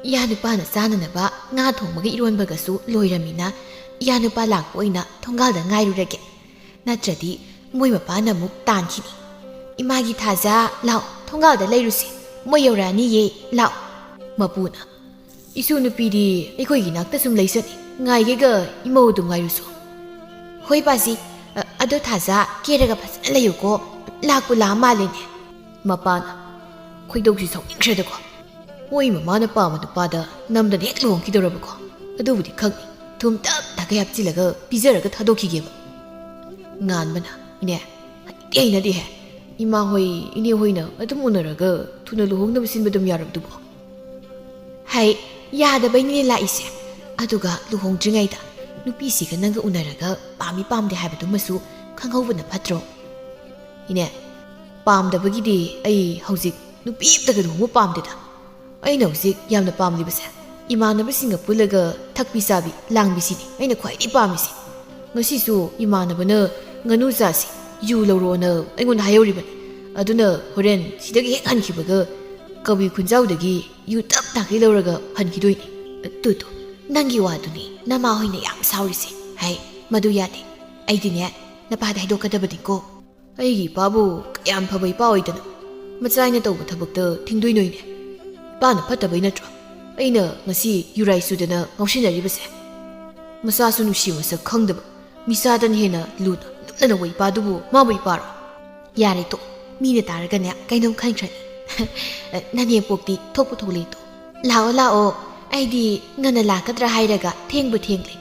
ꯏꯌꯥ ꯅꯨꯄꯥꯅ ꯆꯥꯅꯅꯕ ꯉꯥ ꯊꯣꯡꯕꯒ ꯏꯔꯣꯟꯕꯒꯁꯨ ꯂꯣꯏꯔꯝꯃꯤꯅ ꯏꯌꯥ ꯅꯨꯄꯥ ꯂꯥꯛꯄ ꯑꯣꯏꯅ ꯊꯣꯡꯒꯥꯜꯗ ꯉꯥꯏꯔꯨꯔꯒꯦ꯫ ꯅꯠꯇ꯭ꯔꯗꯤ ꯃꯣꯏ ꯃꯄꯥꯅ ꯑꯃꯨꯛ ꯇꯥꯟꯈꯤꯅꯤ꯫ "ꯏꯃꯥꯒꯤ ꯊꯥꯖ, ꯂꯥꯛꯑꯣ, ꯊꯣꯡꯒꯥꯜꯗ ꯂꯩꯔꯨꯁꯤ, ꯃꯣꯏ ꯌꯧꯔꯛꯑꯅꯤꯌꯦ, ꯂꯥꯛꯑꯣ꯫" ꯃꯄꯨꯅ, "ꯏꯁꯨ ꯅꯨꯄꯤꯗꯤ ꯑꯩꯈꯣꯏꯒꯤ ꯅꯥꯛꯇ ꯁꯨꯝ ꯂꯩꯁꯅꯤ, ꯉꯥꯏꯒꯦꯒ ꯏꯃꯧ ꯑꯗꯨꯝ ꯉꯥꯏꯔꯨꯁꯣ꯫" "ꯍꯣꯏ ꯄꯥꯁꯤ, ꯑ-, ꯑꯗꯣ ꯊꯥꯖ, ꯀꯦꯔꯒ ꯐꯖꯅ ꯂꯩꯌꯨꯀꯣ, ꯂꯥꯛꯄꯨ ꯂꯥꯛꯑ ꯃꯥꯜꯂꯦꯅꯦ꯫" ꯃꯄꯥꯅ, ꯈꯣꯏꯗꯧꯁꯤ ꯁꯥꯎꯅꯤꯡꯈ꯭ꯔꯦꯗꯀꯣ꯫ ꯃꯣꯏ ꯃꯃꯥꯅ ꯄꯥꯝꯕ ꯅꯨꯄꯥꯗ ꯅꯝꯗꯅ ꯍꯦꯛ ꯂꯨꯍꯣꯡꯈꯤꯗꯧꯔꯕꯀꯣ꯫ ꯑꯗꯨꯕꯨꯗꯤ ꯈꯪꯅꯤ꯫ ꯊꯨꯝ ꯇꯞ ꯇꯈꯩ ꯍꯥꯞꯆꯤꯜꯂꯒ ꯄꯤꯖꯔꯒ ꯊꯥꯗꯣꯛꯈꯤꯒꯦꯕ꯫ ꯉꯥꯟꯕꯅ, "ꯏꯅꯦ, ꯍꯩꯅꯗꯤ ꯍꯩꯅꯗꯦꯍꯦ꯫ ꯏꯃꯥ ꯍꯣꯏ, ꯏꯅꯦ ꯍꯣꯏꯅ ꯑꯗꯨꯝ ꯎꯅꯔꯒ ꯊꯨꯅ ꯂꯨꯍꯣꯡꯅꯕ ꯁꯤꯟꯕ ꯑꯗꯨꯝ ꯌꯥꯔꯕꯗꯨꯕꯨ?" ꯍꯥꯏ, ꯌꯥꯗꯕꯩꯅꯤꯅꯦ ꯂꯥꯛꯏꯁꯦ꯫ ꯑꯗꯨꯒ ꯂꯨꯍꯣꯡꯗ꯭ꯔꯤꯉꯩꯗ ꯅꯨꯄꯤꯁꯤꯒ ꯅꯪꯒ ꯎꯅꯔꯒ ꯄꯥꯝꯃꯤ ꯄꯥꯝꯗꯦ ꯍꯥꯏꯕꯗꯨꯃꯁꯨ ꯈꯪꯍꯧꯕꯅ ꯐꯠꯇ꯭ꯔꯣ? "ꯏꯅꯦ, ꯄꯥꯝꯗꯕꯒꯤꯗꯤ ꯑꯩ ꯍꯧꯖꯤꯛ ꯅꯨꯄꯤ ꯑꯝꯇꯒ ꯂꯨꯍꯣꯡꯕ ꯄꯥꯝꯗꯦꯗ꯫ ꯑꯩꯅ ꯍꯧꯖꯤꯛ ꯌꯥꯝꯅ ꯄꯥꯝꯂꯤꯕꯁꯦ ꯏꯃꯥꯟꯅꯕꯁꯤꯡꯒ ꯄꯨꯜꯂꯒ ꯊꯛꯄꯤ ꯆꯥꯕꯤ ꯂꯥꯡꯕꯤꯁꯤꯅꯤ ꯑꯩꯅ ꯈ꯭ꯋꯥꯏꯗꯒꯤ ꯄꯥꯝꯃꯤꯁꯦ꯫ ꯉꯁꯤꯁꯨ ꯏꯃꯥꯟꯅꯕꯅ ꯉꯥꯅꯨ ꯆꯥꯁꯤ, ꯌꯨ ꯂꯧꯔꯣꯅ ꯑꯩꯉꯣꯟꯗ ꯍꯥꯏꯍꯧꯔꯤꯕꯅꯤ꯫ ꯑꯗꯨꯅ ꯍꯣꯔꯦꯟ ꯁꯤꯗꯒꯤ ꯍꯦꯛ ꯍꯟꯈꯤꯕꯒ ꯀꯕꯨꯏ ꯈꯨꯟꯖꯥꯎꯗꯒꯤ ꯌꯨ ꯇꯞ ꯇꯥꯈꯩ ꯂꯧꯔꯒ ꯍꯟꯈꯤꯗꯣꯏꯅꯤ꯫ ꯇꯨ ꯇꯨ, ꯅꯪꯒꯤ ꯋꯥꯗꯨꯅꯤ ꯅꯃꯥ ꯍꯣꯏꯅ ꯌꯥꯝ ꯁꯥꯎꯔꯤꯁꯦ꯫ ꯍꯥꯏ, ꯃꯗꯨ ꯌꯥꯗꯦ꯫ ꯑꯩꯗꯤꯅꯦ, ꯅꯄꯥꯗ ꯍꯥꯏꯗꯣꯛꯀꯗꯕꯅꯤꯀꯣ꯫ ꯑꯩꯒꯤ ꯏꯄꯥꯕꯨ ꯀꯌꯥꯝ ꯐꯕ ꯏꯄꯥ ꯑꯣꯏꯗꯅ, ꯃꯆꯥ ꯑꯩꯅ ꯇꯧꯕ ꯊꯕꯛꯇ ꯊꯤꯡꯗꯣꯏꯅꯣꯏꯅꯦ? ꯏꯄꯥꯅ ꯐꯠꯇꯕꯩ ꯅꯠꯇ꯭ꯔꯣ ꯑꯩꯅ ꯉꯁꯤ ꯌꯨꯔꯥꯏ ꯆꯨꯗꯅ ꯉꯥꯎꯁꯤꯟꯅꯔꯤꯕꯁꯦ? ꯃꯆꯥꯁꯨ ꯅꯨꯡꯁꯤ ꯃꯁꯛ ꯈꯪꯗꯕ, ꯃꯤꯆꯥꯗꯅ ꯍꯦꯟꯅ ꯂꯨꯅ ꯂꯨꯞꯅ ꯂꯧꯕ ꯏꯄꯥꯗꯨꯕꯨ ꯃꯥꯕꯨ ꯏꯄꯥꯔꯣ? ꯌꯥꯔꯦ ꯇꯣ, ꯃꯤꯅ ꯇꯥꯔꯒꯅꯦ ꯀꯩꯅꯣꯝ ꯈꯟꯈ꯭ꯔꯅꯤ꯫ ꯅꯅꯦꯝꯄꯣꯛꯇꯤ ꯊꯣꯛꯄꯨ ꯊꯣꯛꯂꯦ ꯇꯣ꯫ ꯂꯥꯛꯑꯣ ꯂꯥꯛꯑꯣ, ꯑꯩꯗꯤ ꯉꯟꯅ ꯂꯥꯛꯀꯗ꯭ꯔꯥ ꯍꯥꯏꯔꯒ ꯊꯦꯡꯕꯨ ꯊꯦꯡꯂꯦ꯫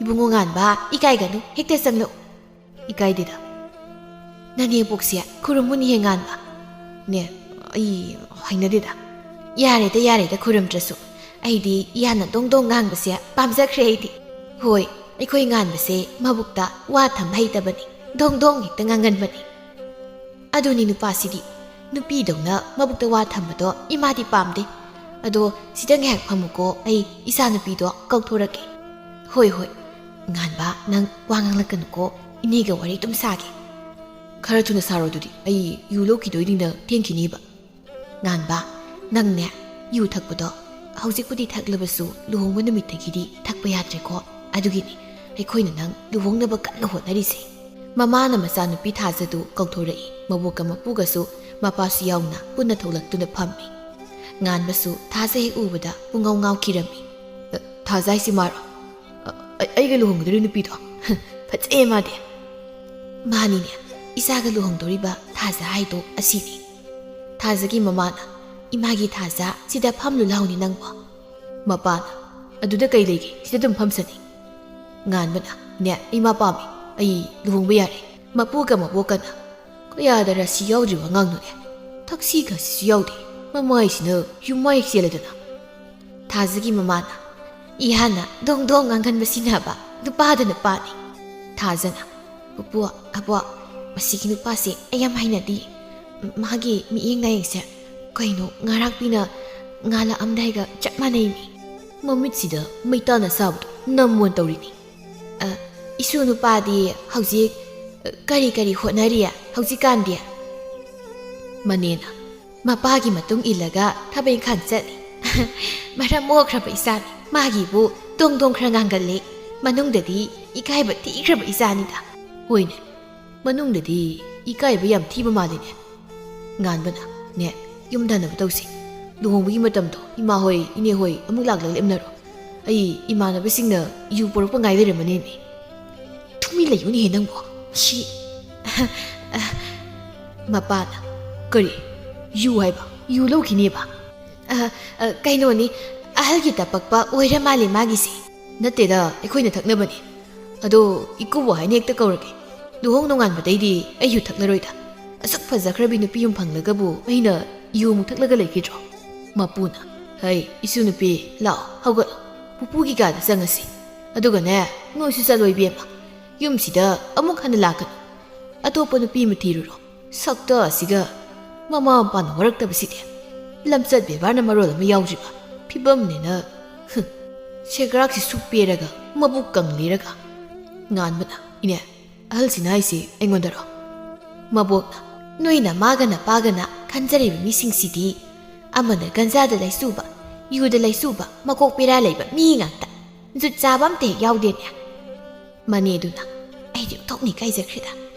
ꯏꯕꯨꯡꯉꯣ ꯉꯥꯟꯕ, ꯏꯀꯥꯏꯒꯅꯨ, ꯍꯦꯛꯇ ꯆꯪꯂꯛꯎ꯫ ꯏꯀꯥꯏꯗꯦꯗ꯫ ꯅꯅꯦꯝꯄꯣꯛꯁꯦ ꯈꯨꯔꯨꯝꯃꯨꯅꯦꯍꯦ ꯉꯥꯟꯕ꯫ ꯅꯦ, ꯑꯩ ꯍꯩꯅꯗꯦꯗ꯫ ꯌꯥꯔꯦꯗ, ꯌꯥꯔꯦꯗ, ꯈꯨꯔꯨꯝꯗ꯭ꯔꯁꯨ꯫ ꯑꯩꯗꯤ ꯏꯌꯥꯅ ꯗꯣꯡ ꯗꯣꯡ ꯉꯥꯡꯕꯁꯦ ꯄꯥꯝꯖꯈ꯭ꯔꯦ ꯑꯩꯗꯤ꯫ ꯍꯣꯏ, ꯑꯩꯈꯣꯏ ꯉꯥꯟꯕꯁꯦ ꯃꯕꯨꯛꯇ ꯋꯥ ꯊꯝ ꯍꯩꯇꯕꯅꯤ, ꯗꯣꯡ ꯗꯣꯡ ꯍꯦꯛꯇ ꯉꯥꯡꯒꯟꯕꯅꯤ꯫ ꯑꯗꯨꯅꯤ ꯅꯨꯄꯥꯁꯤꯗꯤ, ꯅꯨꯄꯤꯗꯧꯅ ꯃꯕꯨꯛꯇ ꯋꯥ ꯊꯝꯕꯗꯣ ꯏꯃꯥꯗꯤ ꯄꯥꯝꯗꯦ꯫ ꯑꯗꯣ ꯁꯤꯗ ꯉꯥꯏꯍꯥꯛ ꯐꯝꯃꯨꯀꯣ, ꯑꯩ ꯏꯆꯥꯅꯨꯄꯤꯗꯣ ꯀꯧꯊꯣꯔꯛꯀꯦ꯫ ꯍꯣꯏ ꯍꯣꯏ, ꯉꯥꯟꯕ, ꯅꯪ ꯋꯥ ꯉꯥꯡꯂꯛꯀꯅꯨꯀꯣ, ꯏꯅꯦꯒ ꯋꯥꯔꯤ ꯑꯗꯨꯝ ꯁꯥꯒꯦ꯫ ꯈꯔ ꯊꯨꯅ ꯁꯥꯔꯣ ꯑꯗꯨꯗꯤ, ꯑꯩ ꯌꯨ ꯂꯧꯈꯤꯗꯣꯏꯅꯤꯅ ꯊꯦꯡꯈꯤꯅꯤꯕ꯫ ꯉꯥꯟꯕ, ꯅꯪꯅꯦ, ꯌꯨ ꯊꯛꯄꯗꯣ ꯍꯧꯖꯤꯛꯄꯨꯗꯤ ꯊꯛꯂꯕꯁꯨ ꯂꯨꯍꯣꯡꯕ ꯅꯨꯃꯤꯠꯇꯒꯤꯗꯤ ꯊꯛꯄ ꯌꯥꯗ꯭ꯔꯦꯀꯣ꯫ ꯑꯗꯨꯒꯤꯅꯤ ꯑꯩꯈꯣꯏꯅ ꯅꯪ ꯂꯨꯍꯣꯡꯅꯕ ꯀꯟꯅ ꯍꯣꯠꯅꯔꯤꯁꯦ꯫ ꯃꯃꯥꯅ ꯃꯆꯥꯅꯨꯄꯤ ꯊꯥꯖꯗꯨ ꯀꯧꯊꯣꯔꯛꯏ꯫ ꯃꯕꯣꯛꯀ ꯃꯄꯨꯒꯁꯨ ꯃꯄꯥꯁꯨ ꯌꯥꯎꯅ ꯄꯨꯟꯅ ꯊꯣꯛꯂꯛꯇꯨꯅ ꯐꯝꯃꯤ꯫ ꯉꯥꯟꯕꯁꯨ ꯊꯥꯖ ꯍꯦꯛ ꯎꯕꯗ ꯄꯨꯡꯉꯥꯎ ꯉꯥꯎꯈꯤꯔꯝꯃꯤ꯫ "ꯑ, ꯊꯥꯖ ꯍꯥꯏꯁꯤ ꯃꯥꯔꯣ? ꯑ, ꯑ, ꯑꯩꯒ ꯂꯨꯍꯣꯡꯒꯗꯧꯔꯤ ꯅꯨꯄꯤꯗꯣ? ꯐꯖꯩꯌꯦ ꯃꯥꯗꯤ꯫" "ꯃꯥꯅꯤꯅꯦ, ꯏꯆꯥꯒ ꯂꯨꯍꯣꯡꯗꯧꯔꯤꯕ ꯊꯥꯖ ꯍꯥꯏꯗꯣ ꯑꯁꯤꯅꯤ꯫" ꯊꯥꯖꯒꯤ ꯃꯃꯥꯅ, "ꯏꯃꯥꯒꯤ ꯊꯥꯖ, ꯁꯤꯗ ꯐꯝꯂꯨ ꯂꯥꯎꯅꯦ ꯅꯪꯕꯣ꯫" ꯃꯄꯥꯅ, "ꯑꯗꯨꯗ ꯀꯩ ꯂꯩꯒꯦ? ꯁꯤꯗ ꯑꯗꯨꯝ ꯐꯝꯁꯅꯤ꯫" ꯉꯥꯟꯕꯅ, "ꯅꯦ, ꯏꯃꯥ ꯄꯥꯝꯃꯤ, ꯑꯩ ꯂꯨꯍꯣꯡꯕ ꯌꯥꯔꯦ꯫" ꯃꯄꯨꯒ ꯃꯕꯣꯛꯀꯅ, "ꯀꯌꯥꯗ ꯔꯥꯁꯤ ꯌꯥꯎꯗ꯭ꯔꯤꯕ ꯑꯉꯥꯡꯅꯣꯅꯦ? ꯊꯛꯁꯤ ꯈꯥꯁꯤꯁꯨ ꯌꯥꯎꯗꯦ, ꯃꯃꯥꯏꯁꯤꯅ ꯌꯨꯝ ꯃꯥꯏ ꯆꯦꯜꯂꯗꯅ꯫" ꯊꯥꯖꯒꯤ ꯃꯃꯥꯅ, "ꯏꯍꯥꯟꯅ ꯗꯣꯡ ꯗꯣꯡ ꯉꯥꯡꯒꯟꯕꯁꯤꯅꯕ ꯅꯨꯄꯥꯗ ꯅꯨꯄꯥꯅꯤ꯫" ꯊꯥꯖꯅ, "ꯄꯨꯄꯨ, ꯑꯕꯣꯛ, ꯃꯁꯤꯒꯤ ꯅꯨꯄꯥꯁꯦ ꯑꯩ ꯌꯥꯝ ꯍꯩꯅꯗꯦ꯫ ꯃꯥꯒꯤ ꯃꯤꯠꯌꯦꯡ ꯅꯥꯌꯦꯡꯁꯦ ꯀꯩꯅꯣ, ꯉꯥꯔꯥꯛꯄꯤꯅ ꯉꯥꯜꯂꯛꯑꯝꯗꯥꯏꯒ ꯆꯞ ꯃꯥꯟꯅꯩꯅꯦ꯫ ꯃꯃꯤꯠꯁꯤꯗ ꯃꯩꯇꯥꯟ ꯑꯁꯥꯕꯗꯣ ꯅꯝꯃꯣꯟ ꯇꯧꯔꯤꯅꯤ꯫ ꯑ, ꯏꯁꯨ ꯅꯨꯄꯥꯗꯤ ꯍꯧꯖꯤꯛ, ꯑ, ꯀꯔꯤ ꯀꯔꯤ ꯍꯣꯠꯅꯔꯤ ꯍꯧꯖꯤꯛꯀꯥꯟꯗꯤ? ꯃꯅꯦꯅ ꯃꯄꯥꯒꯤ ꯃꯇꯨꯡ ꯏꯜꯂꯒ ꯊꯕꯛ ꯏꯪꯈꯥꯡ ꯆꯠꯂꯤ꯫ ꯃꯔꯝ ꯃꯣꯛꯈ꯭ꯔꯕ ꯏꯆꯥꯅꯤ꯫ ꯃꯥꯒꯤꯕꯨ ꯗꯣꯡ ꯗꯣꯡ ꯈꯔ ꯉꯥꯡꯒꯜꯂꯤ꯫ ꯃꯅꯨꯡꯗꯗꯤ ꯏꯀꯥꯏꯕ ꯊꯤꯈ꯭ꯔꯕ ꯏꯆꯥꯅꯤꯗ꯫ ꯍꯣꯏꯅꯦ, ꯃꯅꯨꯡꯗꯗꯤ ꯏꯀꯥꯏꯕ ꯌꯥꯝ ꯊꯤꯕ ꯃꯥꯜꯂꯤꯅꯦ꯫ ꯉꯥꯟꯕꯅ, "ꯅꯦ, ꯌꯨꯝ ꯊꯅꯕ ꯇꯧꯁꯤ꯫ ꯂꯨꯍꯣꯡꯕꯒꯤ ꯃꯇꯝꯗꯣ ꯏꯃꯥ ꯍꯣꯏ, ꯏꯅꯦ ꯍꯣꯏ ꯑꯃꯨꯛ ꯂꯥꯛꯂꯒ ꯂꯦꯞꯅꯔꯣ꯫ ꯑꯩ ꯏꯃꯥꯟꯅꯕꯁꯤꯡꯅ ꯌꯨ ꯄꯨꯔꯛꯄ ꯉꯥꯏ ꯂꯩꯔꯝꯃꯅꯦꯃꯤ꯫" "ꯇꯨꯃꯤꯟ ꯂꯩꯌꯨꯅꯦꯍꯦ ꯅꯪꯕꯣ꯫ ꯁꯤ꯫" ꯃꯄꯥꯅ, "ꯀꯔꯤ? ꯌꯨ ꯍꯥꯏꯕ? ꯌꯨ ꯂꯧꯈꯤꯅꯦꯕ?" "ꯑ, ꯑ, ꯀꯩꯅꯣꯅꯤ, ꯑꯍꯜꯒꯤ ꯇꯄꯛꯄ ꯑꯣꯏꯔ ꯃꯥꯜꯂꯦ ꯃꯥꯒꯤꯁꯦ꯫" "ꯅꯠꯇꯦꯗ, ꯑꯩꯈꯣꯏꯅ ꯊꯛꯅꯕꯅꯦ꯫ ꯑꯗꯣ ꯏꯀꯨꯕꯣꯛ ꯍꯥꯏꯅ ꯍꯦꯛꯇ ꯀꯧꯔꯒꯦ꯫ ꯂꯨꯍꯣꯡ ꯅꯣꯡꯉꯥꯟꯕꯗꯩꯗꯤ ꯑꯩ ꯌꯨ ꯊꯛꯂꯔꯣꯏꯗ꯫ ꯑꯁꯨꯛ ꯐꯖꯈ꯭ꯔꯕꯤ ꯅꯨꯄꯤ ꯑꯃ ꯐꯪꯂꯒꯕꯨ ꯑꯩꯅ ꯌꯨ ꯑꯃꯨꯛ ꯊꯛꯂꯒ ꯂꯩꯈꯤꯗ꯭ꯔꯣ?" ꯃꯄꯨꯅ, "ꯍꯩ, ꯏꯁꯨ ꯅꯨꯄꯤ, ꯂꯥꯛꯑꯣ, ꯍꯧꯒꯠꯂꯣ꯫ ꯄꯨꯄꯨꯒꯤ ꯀꯥꯗ ꯆꯪꯉꯁꯤ꯫ ꯑꯗꯨꯒꯅꯦ, ꯅꯣꯏꯁꯨ ꯆꯠꯂꯣ ꯏꯕꯦꯝꯃ꯫ ꯌꯨꯝꯁꯤꯗ ꯑꯃꯨꯛ ꯍꯟꯅ ꯂꯥꯛꯀꯅꯨ꯫ ꯑꯇꯣꯞꯄ ꯅꯨꯄꯤ ꯑꯃ ꯊꯤꯔꯨꯔꯣ꯫ ꯁꯛꯇ ꯑꯁꯤꯒ ꯃꯃꯥ ꯃꯄꯥꯅ ꯋꯥꯔꯛꯇꯕꯁꯤꯗꯤ꯫ ꯂꯝꯆꯠ ꯕꯦꯕꯥꯔꯅ ꯃꯔꯣꯜ ꯑꯃ ꯌꯥꯎꯗ꯭ꯔꯤꯕ ꯐꯤꯕꯝꯅꯤꯅ꯫" ꯍꯨꯝ, ꯁꯦꯒ꯭ꯔꯥꯛꯁꯤ ꯁꯨꯛ ꯄꯦꯔꯒ ꯃꯕꯨꯛ ꯀꯪꯂꯤꯔꯒ꯫ ꯉꯥꯟꯕꯅ, "ꯏꯅꯦ, ꯑꯍꯜꯁꯤꯅ ꯍꯥꯏꯁꯤ ꯑꯩꯉꯣꯟꯗꯔꯣ?" ꯃꯕꯣꯛꯅ, "ꯅꯣꯏꯅ ꯃꯥꯒ ꯅꯄꯥꯒꯅ ꯈꯟꯖꯔꯤꯕ ꯃꯤꯁꯤꯡꯁꯤꯗꯤ ꯑꯃꯅ ꯒꯟꯖꯥꯗ ꯂꯩꯆꯨꯕ, ꯌꯨꯗ ꯂꯩꯆꯨꯕ, ꯃꯀꯣꯛ ꯄꯦꯔꯥ ꯂꯩꯕ ꯃꯤ ꯉꯥꯛꯇ꯫ ꯖꯨꯠ ꯆꯥꯕ ꯑꯝꯇ ꯍꯦꯛ ꯌꯥꯎꯗꯦꯅꯦ꯫" ꯃꯅꯦꯗꯨꯅ, "ꯑꯩꯗꯤ ꯑꯣꯟꯊꯣꯛꯅ ꯏꯀꯥꯏꯖꯈ꯭ꯔꯦꯗ꯫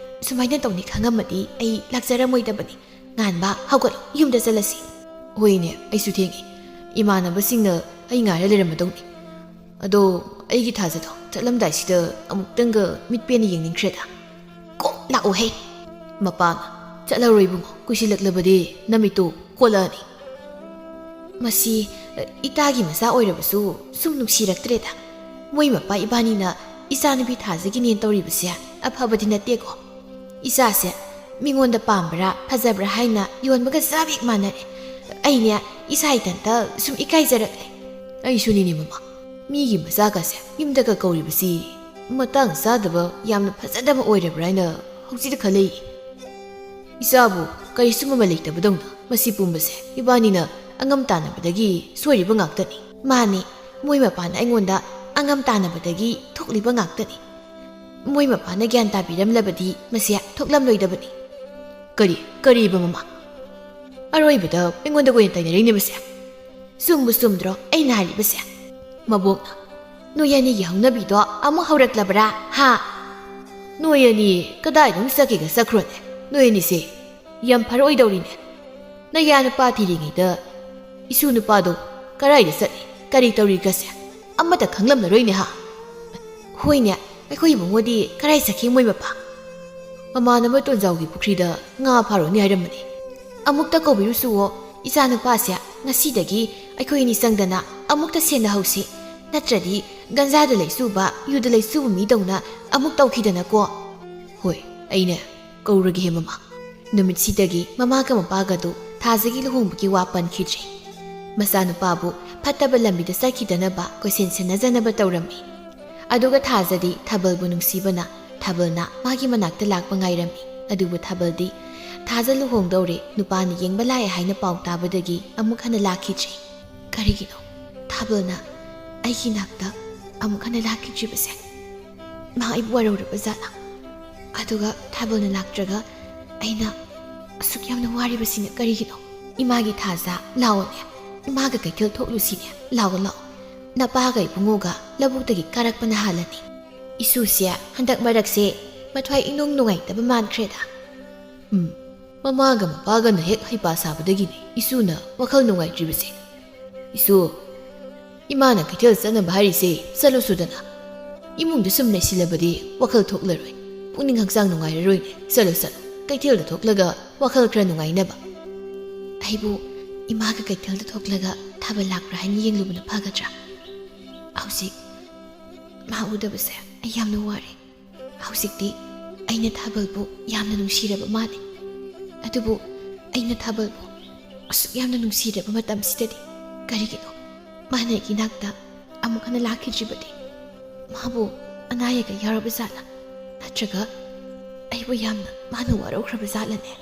ꯁꯨꯃꯥꯏꯅ ꯇꯧꯅꯤ ꯈꯪꯉꯝꯃꯗꯤ ꯑꯩ ꯂꯥꯛꯆꯔꯝꯃꯣꯏꯗꯕꯅꯤ꯫ ꯉꯥꯟꯕ, ꯍꯧꯒꯠꯂꯣ, ꯌꯨꯝꯗ ꯆꯠꯂꯁꯤ꯫" "ꯍꯣꯏꯅꯦ, ꯑꯩꯁꯨ ꯊꯦꯡꯉꯤ꯫ ꯏꯃꯥꯟꯅꯕꯁꯤꯡꯅ ꯑꯩ ꯉꯥꯏꯔ ꯂꯩꯔꯝꯃꯗꯧꯅꯤ꯫ ꯑꯗꯣ ꯑꯩꯒꯤ ꯊꯥꯖꯗꯣ ꯆꯠꯂꯝꯗꯥꯏꯁꯤꯗ ꯑꯃꯨꯛꯇꯪꯒ ꯃꯤꯠ ꯄꯦꯟꯅ ꯌꯦꯡꯅꯤꯡꯈ꯭ꯔꯦꯗ꯫" "ꯀꯣꯛ ꯂꯥꯛꯎꯍꯦ꯫" ꯃꯄꯥꯅ, "ꯆꯠꯂꯔꯣꯏ ꯏꯕꯨꯡꯉꯣ, ꯀꯨꯏꯁꯤꯜꯂꯛꯂꯕꯗꯤ ꯅꯃꯤꯠꯇꯨ ꯀꯣꯜꯂꯛꯑꯅꯤ꯫" "ꯃꯁꯤ, ꯑ, ꯏꯇꯥꯒꯤ ꯃꯆꯥ ꯑꯣꯏꯔꯕꯁꯨ ꯁꯨꯝ ꯅꯨꯡꯁꯤꯔꯛꯇ꯭ꯔꯦꯗ꯫ ꯃꯣꯏ ꯃꯄꯥ ꯏꯕꯥꯅꯤꯅ ꯏꯆꯥꯅꯨꯄꯤ ꯊꯥꯖꯒꯤꯅꯦꯅ ꯇꯧꯔꯤꯕꯁꯦ ꯑꯐꯕꯗꯤ ꯅꯠꯇꯦꯀꯣ꯫ ꯏꯆꯥꯁꯦ ꯃꯤꯉꯣꯟꯗ ꯄꯥꯝꯕ꯭ꯔꯥ ꯐꯖꯕ꯭ꯔꯥ ꯍꯥꯏꯅ ꯌꯣꯟꯕꯒ ꯆꯞ ꯍꯦꯛ ꯃꯥꯟꯅꯔꯦ꯫ ꯑꯩꯅꯦ ꯏꯁꯥ ꯏꯊꯟꯇ ꯁꯨꯝ ꯏꯀꯥꯏꯖꯔꯛꯂꯦ꯫" "ꯑꯩꯁꯨꯅꯤꯅꯦ ꯃꯃꯥ, ꯃꯤꯒꯤ ꯃꯆꯥꯒꯁꯦ ꯌꯨꯝꯗꯒ ꯀꯧꯔꯤꯕꯁꯤ ꯃꯇꯥꯡ ꯆꯥꯗꯕ, ꯌꯥꯝꯅ ꯐꯖꯗꯕ ꯑꯣꯏꯔꯕ꯭ꯔꯥ ꯍꯥꯏꯅ ꯍꯧꯖꯤꯛꯇ ꯈꯜꯂꯛꯏ꯫ ꯏꯆꯥꯕꯨ ꯀꯔꯤꯁꯨ ꯃꯃꯜ ꯂꯩꯇꯕꯗꯧꯅ꯫ ꯃꯁꯤ ꯄꯨꯝꯕꯁꯦ ꯏꯕꯥꯅꯤꯅ ꯑꯉꯝ ꯇꯥꯟꯅꯕꯗꯒꯤ ꯁꯣꯏꯔꯤꯕ ꯉꯥꯛꯇꯅꯤ꯫ ꯃꯥꯅꯤ, ꯃꯣꯏ ꯃꯄꯥꯅ ꯑꯩꯉꯣꯟꯗ ꯑꯉꯝ ꯇꯥꯟꯅꯕꯗꯒꯤ ꯊꯣꯛꯂꯤꯕ ꯉꯥꯛꯇꯅꯤ꯫ ꯃꯣꯏ ꯃꯄꯥꯅ ꯒ꯭ꯌꯥꯟ ꯇꯥꯕꯤꯔꯝꯂꯕꯗꯤ ꯃꯁꯤ ꯊꯣꯛꯂꯝꯂꯣꯏꯗꯕꯅꯤ꯫ ꯀꯔꯤ, ꯀꯔꯤꯕ ꯃꯃꯥ? ꯑꯔꯣꯏꯕꯗ ꯑꯩꯉꯣꯟꯗ ꯑꯣꯏꯅ ꯇꯥꯏꯅꯔꯤꯅꯦ ꯃꯁꯦ꯫ ꯆꯨꯝꯕꯨ ꯆꯨꯝꯗ꯭ꯔꯣ ꯑꯩꯅ ꯍꯥꯏꯔꯤꯕꯁꯦ? ꯃꯕꯣꯛꯅ, "ꯅꯣꯏ ꯑꯅꯤꯒꯤ ꯍꯧꯅꯕꯤꯗꯣ ꯑꯃꯨꯛ ꯍꯧꯔꯛꯂꯕ꯭ꯔꯥ, ꯍꯥ? ꯅꯣꯏ ꯑꯅꯤ ꯀꯗꯥꯏꯗ ꯑꯃꯨꯛ ꯆꯠꯈꯤꯒ ꯆꯠꯈ꯭ꯔꯣꯅꯦ? ꯅꯣꯏ ꯑꯅꯤꯁꯦ ꯌꯥꯝ ꯐꯔꯛꯑꯣꯏꯗꯧꯔꯤꯅꯦ꯫ ꯅꯌꯥ ꯅꯨꯄꯥ ꯊꯤꯔꯤꯉꯩꯗ ꯏꯁꯨ ꯅꯨꯄꯥꯗꯣ ꯀꯗꯥꯏꯗ ꯆꯠꯂꯤ, ꯀꯔꯤ ꯇꯧꯔꯤꯒꯁꯦ ꯑꯃꯠꯇ ꯈꯪꯂꯝꯂꯔꯣꯏꯅꯦ, ꯍꯥ?" "ꯍꯣꯏꯅꯦ, ꯑꯩꯈꯣꯏ ꯏꯕꯨꯡꯉꯣꯗꯤ ꯀꯗꯥꯏ ꯆꯠꯈꯤ ꯃꯣꯏ ꯃꯄꯥ?" "ꯃꯃꯥꯟꯅꯕ ꯇꯣꯟꯖꯥꯎꯒꯤ ꯄꯨꯈ꯭ꯔꯤꯗ ꯉꯥ ꯐꯥꯔꯨꯅꯤ ꯍꯥꯏꯔꯝꯕꯅꯤ꯫ ꯑꯃꯨꯛꯇ ꯀꯧꯕꯤꯔꯨꯁꯨꯋꯣ, ꯏꯆꯥꯅꯨꯄꯥꯁꯦ ꯉꯁꯤꯗꯒꯤ ꯑꯩꯈꯣꯏ ꯑꯅꯤ ꯆꯪꯗꯅ ꯑꯃꯨꯛꯇ ꯁꯦꯟꯅꯍꯧꯁꯤ꯫ ꯅꯠꯇ꯭ꯔꯗꯤ ꯒꯟꯖꯥꯗ ꯂꯩꯆꯨꯕ, ꯌꯨꯗ ꯂꯩꯆꯨꯕ ꯃꯤꯗꯧꯅ ꯑꯃꯨꯛ ꯇꯧꯈꯤꯗꯅꯀꯣ꯫" "ꯍꯣꯏ, ꯑꯩꯅꯦ ꯀꯧꯔꯒꯦ ꯍꯦ ꯃꯃꯥ꯫" ꯅꯨꯃꯤꯠꯁꯤꯗꯒꯤ ꯃꯃꯥꯒ ꯃꯄꯥꯒꯗꯨ ꯊꯥꯖꯒꯤ ꯂꯨꯍꯣꯡꯕꯒꯤ ꯋꯥ ꯄꯟꯈꯤꯗ꯭ꯔꯦ꯫ ꯃꯆꯥꯅꯨꯄꯥꯕꯨ ꯐꯠꯇꯕ ꯂꯝꯕꯤꯗ ꯆꯠꯈꯤꯗꯅꯕ ꯀꯣꯏꯁꯦꯟ ꯁꯦꯟꯅꯖꯅꯕ ꯇꯧꯔꯝꯃꯤ꯫ ꯑꯗꯨꯒ ꯊꯥꯖꯗꯤ ꯊꯥꯕꯜꯕꯨ ꯅꯨꯡꯁꯤꯕꯅ ꯊꯥꯕꯜꯅ ꯃꯥꯒꯤ ꯃꯅꯥꯛꯇ ꯂꯥꯛꯄ ꯉꯥꯏꯔꯝꯃꯤ꯫ ꯑꯗꯨꯕꯨ ꯊꯥꯕꯜꯗꯤ ꯊꯥꯖ ꯂꯨꯍꯣꯡꯗꯧꯔꯦ, ꯅꯨꯄꯥꯅ ꯌꯦꯡꯕ ꯂꯥꯛꯑꯦ ꯍꯥꯏꯅ ꯄꯥꯎ ꯇꯥꯕꯗꯒꯤ ꯑꯃꯨꯛ ꯍꯟꯅ ꯂꯥꯛꯈꯤꯗ꯭ꯔꯦ꯫ ꯀꯔꯤꯒꯤꯅꯣ ꯊꯥꯕꯜꯅ ꯑꯩꯒꯤ ꯅꯥꯛꯇ ꯑꯃꯨꯛ ꯍꯟꯅ ꯂꯥꯛꯈꯤꯗ꯭ꯔꯤꯕꯁꯦ? ꯃꯥ ꯑꯩꯕꯨ ꯋꯥꯔꯧꯔꯕ ꯖꯥꯠꯂꯥ? ꯑꯗꯨꯒ ꯊꯥꯕꯜꯅ ꯂꯥꯛꯇ꯭ꯔꯒ ꯑꯩꯅ ꯑꯁꯨꯛ ꯌꯥꯝꯅ ꯋꯥꯔꯤꯕꯁꯤꯅ ꯀꯔꯤꯒꯤꯅꯣ? ꯏꯃꯥꯒꯤ ꯊꯥꯖ, ꯂꯥꯛꯑꯣꯅꯦ, ꯏꯃꯥꯒ ꯀꯩꯊꯦꯜ ꯊꯣꯛꯂꯨꯁꯤꯅꯦ, ꯂꯥꯛꯑꯣ, ꯂꯥꯛꯑꯣ꯫ ꯅꯄꯥꯒ ꯏꯕꯨꯡꯉꯣꯒ ꯂꯧꯕꯨꯛꯇꯒꯤ ꯀꯥꯔꯛꯄꯅ ꯍꯥꯜꯂꯅꯤ꯫ ꯏꯁꯨꯁꯦ ꯍꯟꯗꯛ ꯃꯔꯛꯁꯦ ꯃꯊ꯭ꯋꯥꯏ ꯏꯅꯨꯡ ꯅꯨꯡꯉꯥꯏꯇꯕ ꯃꯥꯟꯈ꯭ꯔꯦꯗ꯫ ꯎꯝ, ꯃꯃꯥꯒ ꯃꯄꯥꯒꯅ ꯍꯦꯛ ꯍꯩꯄꯥ ꯁꯥꯕꯗꯒꯤꯅꯦ ꯏꯁꯨꯅ ꯋꯥꯈꯜ ꯅꯨꯡꯉꯥꯏꯇ꯭ꯔꯤꯕꯁꯦ꯫ "ꯏꯁꯨ, ꯏꯃꯥꯅ ꯀꯩꯊꯦꯜ ꯆꯠꯅꯕ ꯍꯥꯏꯔꯤꯁꯦ, ꯆꯠꯂꯨꯁꯨꯗꯅ꯫ ꯏꯃꯨꯡꯗ ꯁꯨꯝ ꯂꯩꯁꯤꯜꯂꯕꯗꯤ ꯋꯥꯈꯜ ꯊꯣꯛꯂꯔꯣꯏ, ꯄꯨꯛꯅꯤꯡ ꯍꯛꯆꯥꯡ ꯅꯨꯡꯉꯥꯏꯔꯔꯣꯏꯅꯦ꯫ ꯆꯠꯂꯣ, ꯆꯠꯂꯣ, ꯀꯩꯊꯦꯜꯗ ꯊꯣꯛꯂꯒ ꯋꯥꯈꯜ ꯈꯔ ꯅꯨꯡꯉꯥꯏꯅꯕ꯫" ꯑꯩꯕꯨ ꯏꯃꯥꯒ ꯀꯩꯊꯦꯜꯗ ꯊꯣꯛꯂꯒ ꯊꯥꯕꯜ ꯂꯥꯛꯄ꯭ꯔꯥ ꯍꯥꯏꯅ ꯌꯦꯡꯂꯨꯕꯅ ꯐꯒꯗ꯭ꯔꯥ? ꯍꯧꯖꯤꯛ ꯃꯥ ꯎꯗꯕꯁꯦ ꯑꯩ ꯌꯥꯝꯅ ꯋꯥꯔꯦ꯫ ꯍꯧꯖꯤꯛꯇꯤ ꯑꯩꯅ ꯊꯥꯕꯜꯕꯨ ꯌꯥꯝꯅ ꯅꯨꯡꯁꯤꯔꯕ ꯃꯥꯜꯂꯤ꯫ ꯑꯗꯨꯕꯨ ꯑꯩꯅ ꯊꯥꯕꯜꯕꯨ ꯑꯁꯨꯛ ꯌꯥꯝꯅ ꯅꯨꯡꯁꯤꯔꯕ ꯃꯇꯝꯁꯤꯗꯗꯤ ꯀꯔꯤꯒꯤꯅꯣ ꯃꯥꯅ ꯑꯩꯒꯤ ꯅꯥꯛꯇ ꯑꯃꯨꯛ ꯍꯟꯅ ꯂꯥꯛꯈꯤꯗ꯭ꯔꯤꯕꯗꯤ? ꯃꯥꯕꯨ ꯑꯅꯥ ꯑꯌꯦꯛꯀ ꯌꯥꯎꯔꯕ ꯖꯥꯠꯂꯥ? ꯅꯠꯇ꯭ꯔꯒ ꯑꯩꯕꯨ ꯌꯥꯝꯅ ꯃꯥꯅ ꯋꯥꯔꯧꯈ꯭ꯔꯕ ꯖꯥꯠꯂꯅꯦ?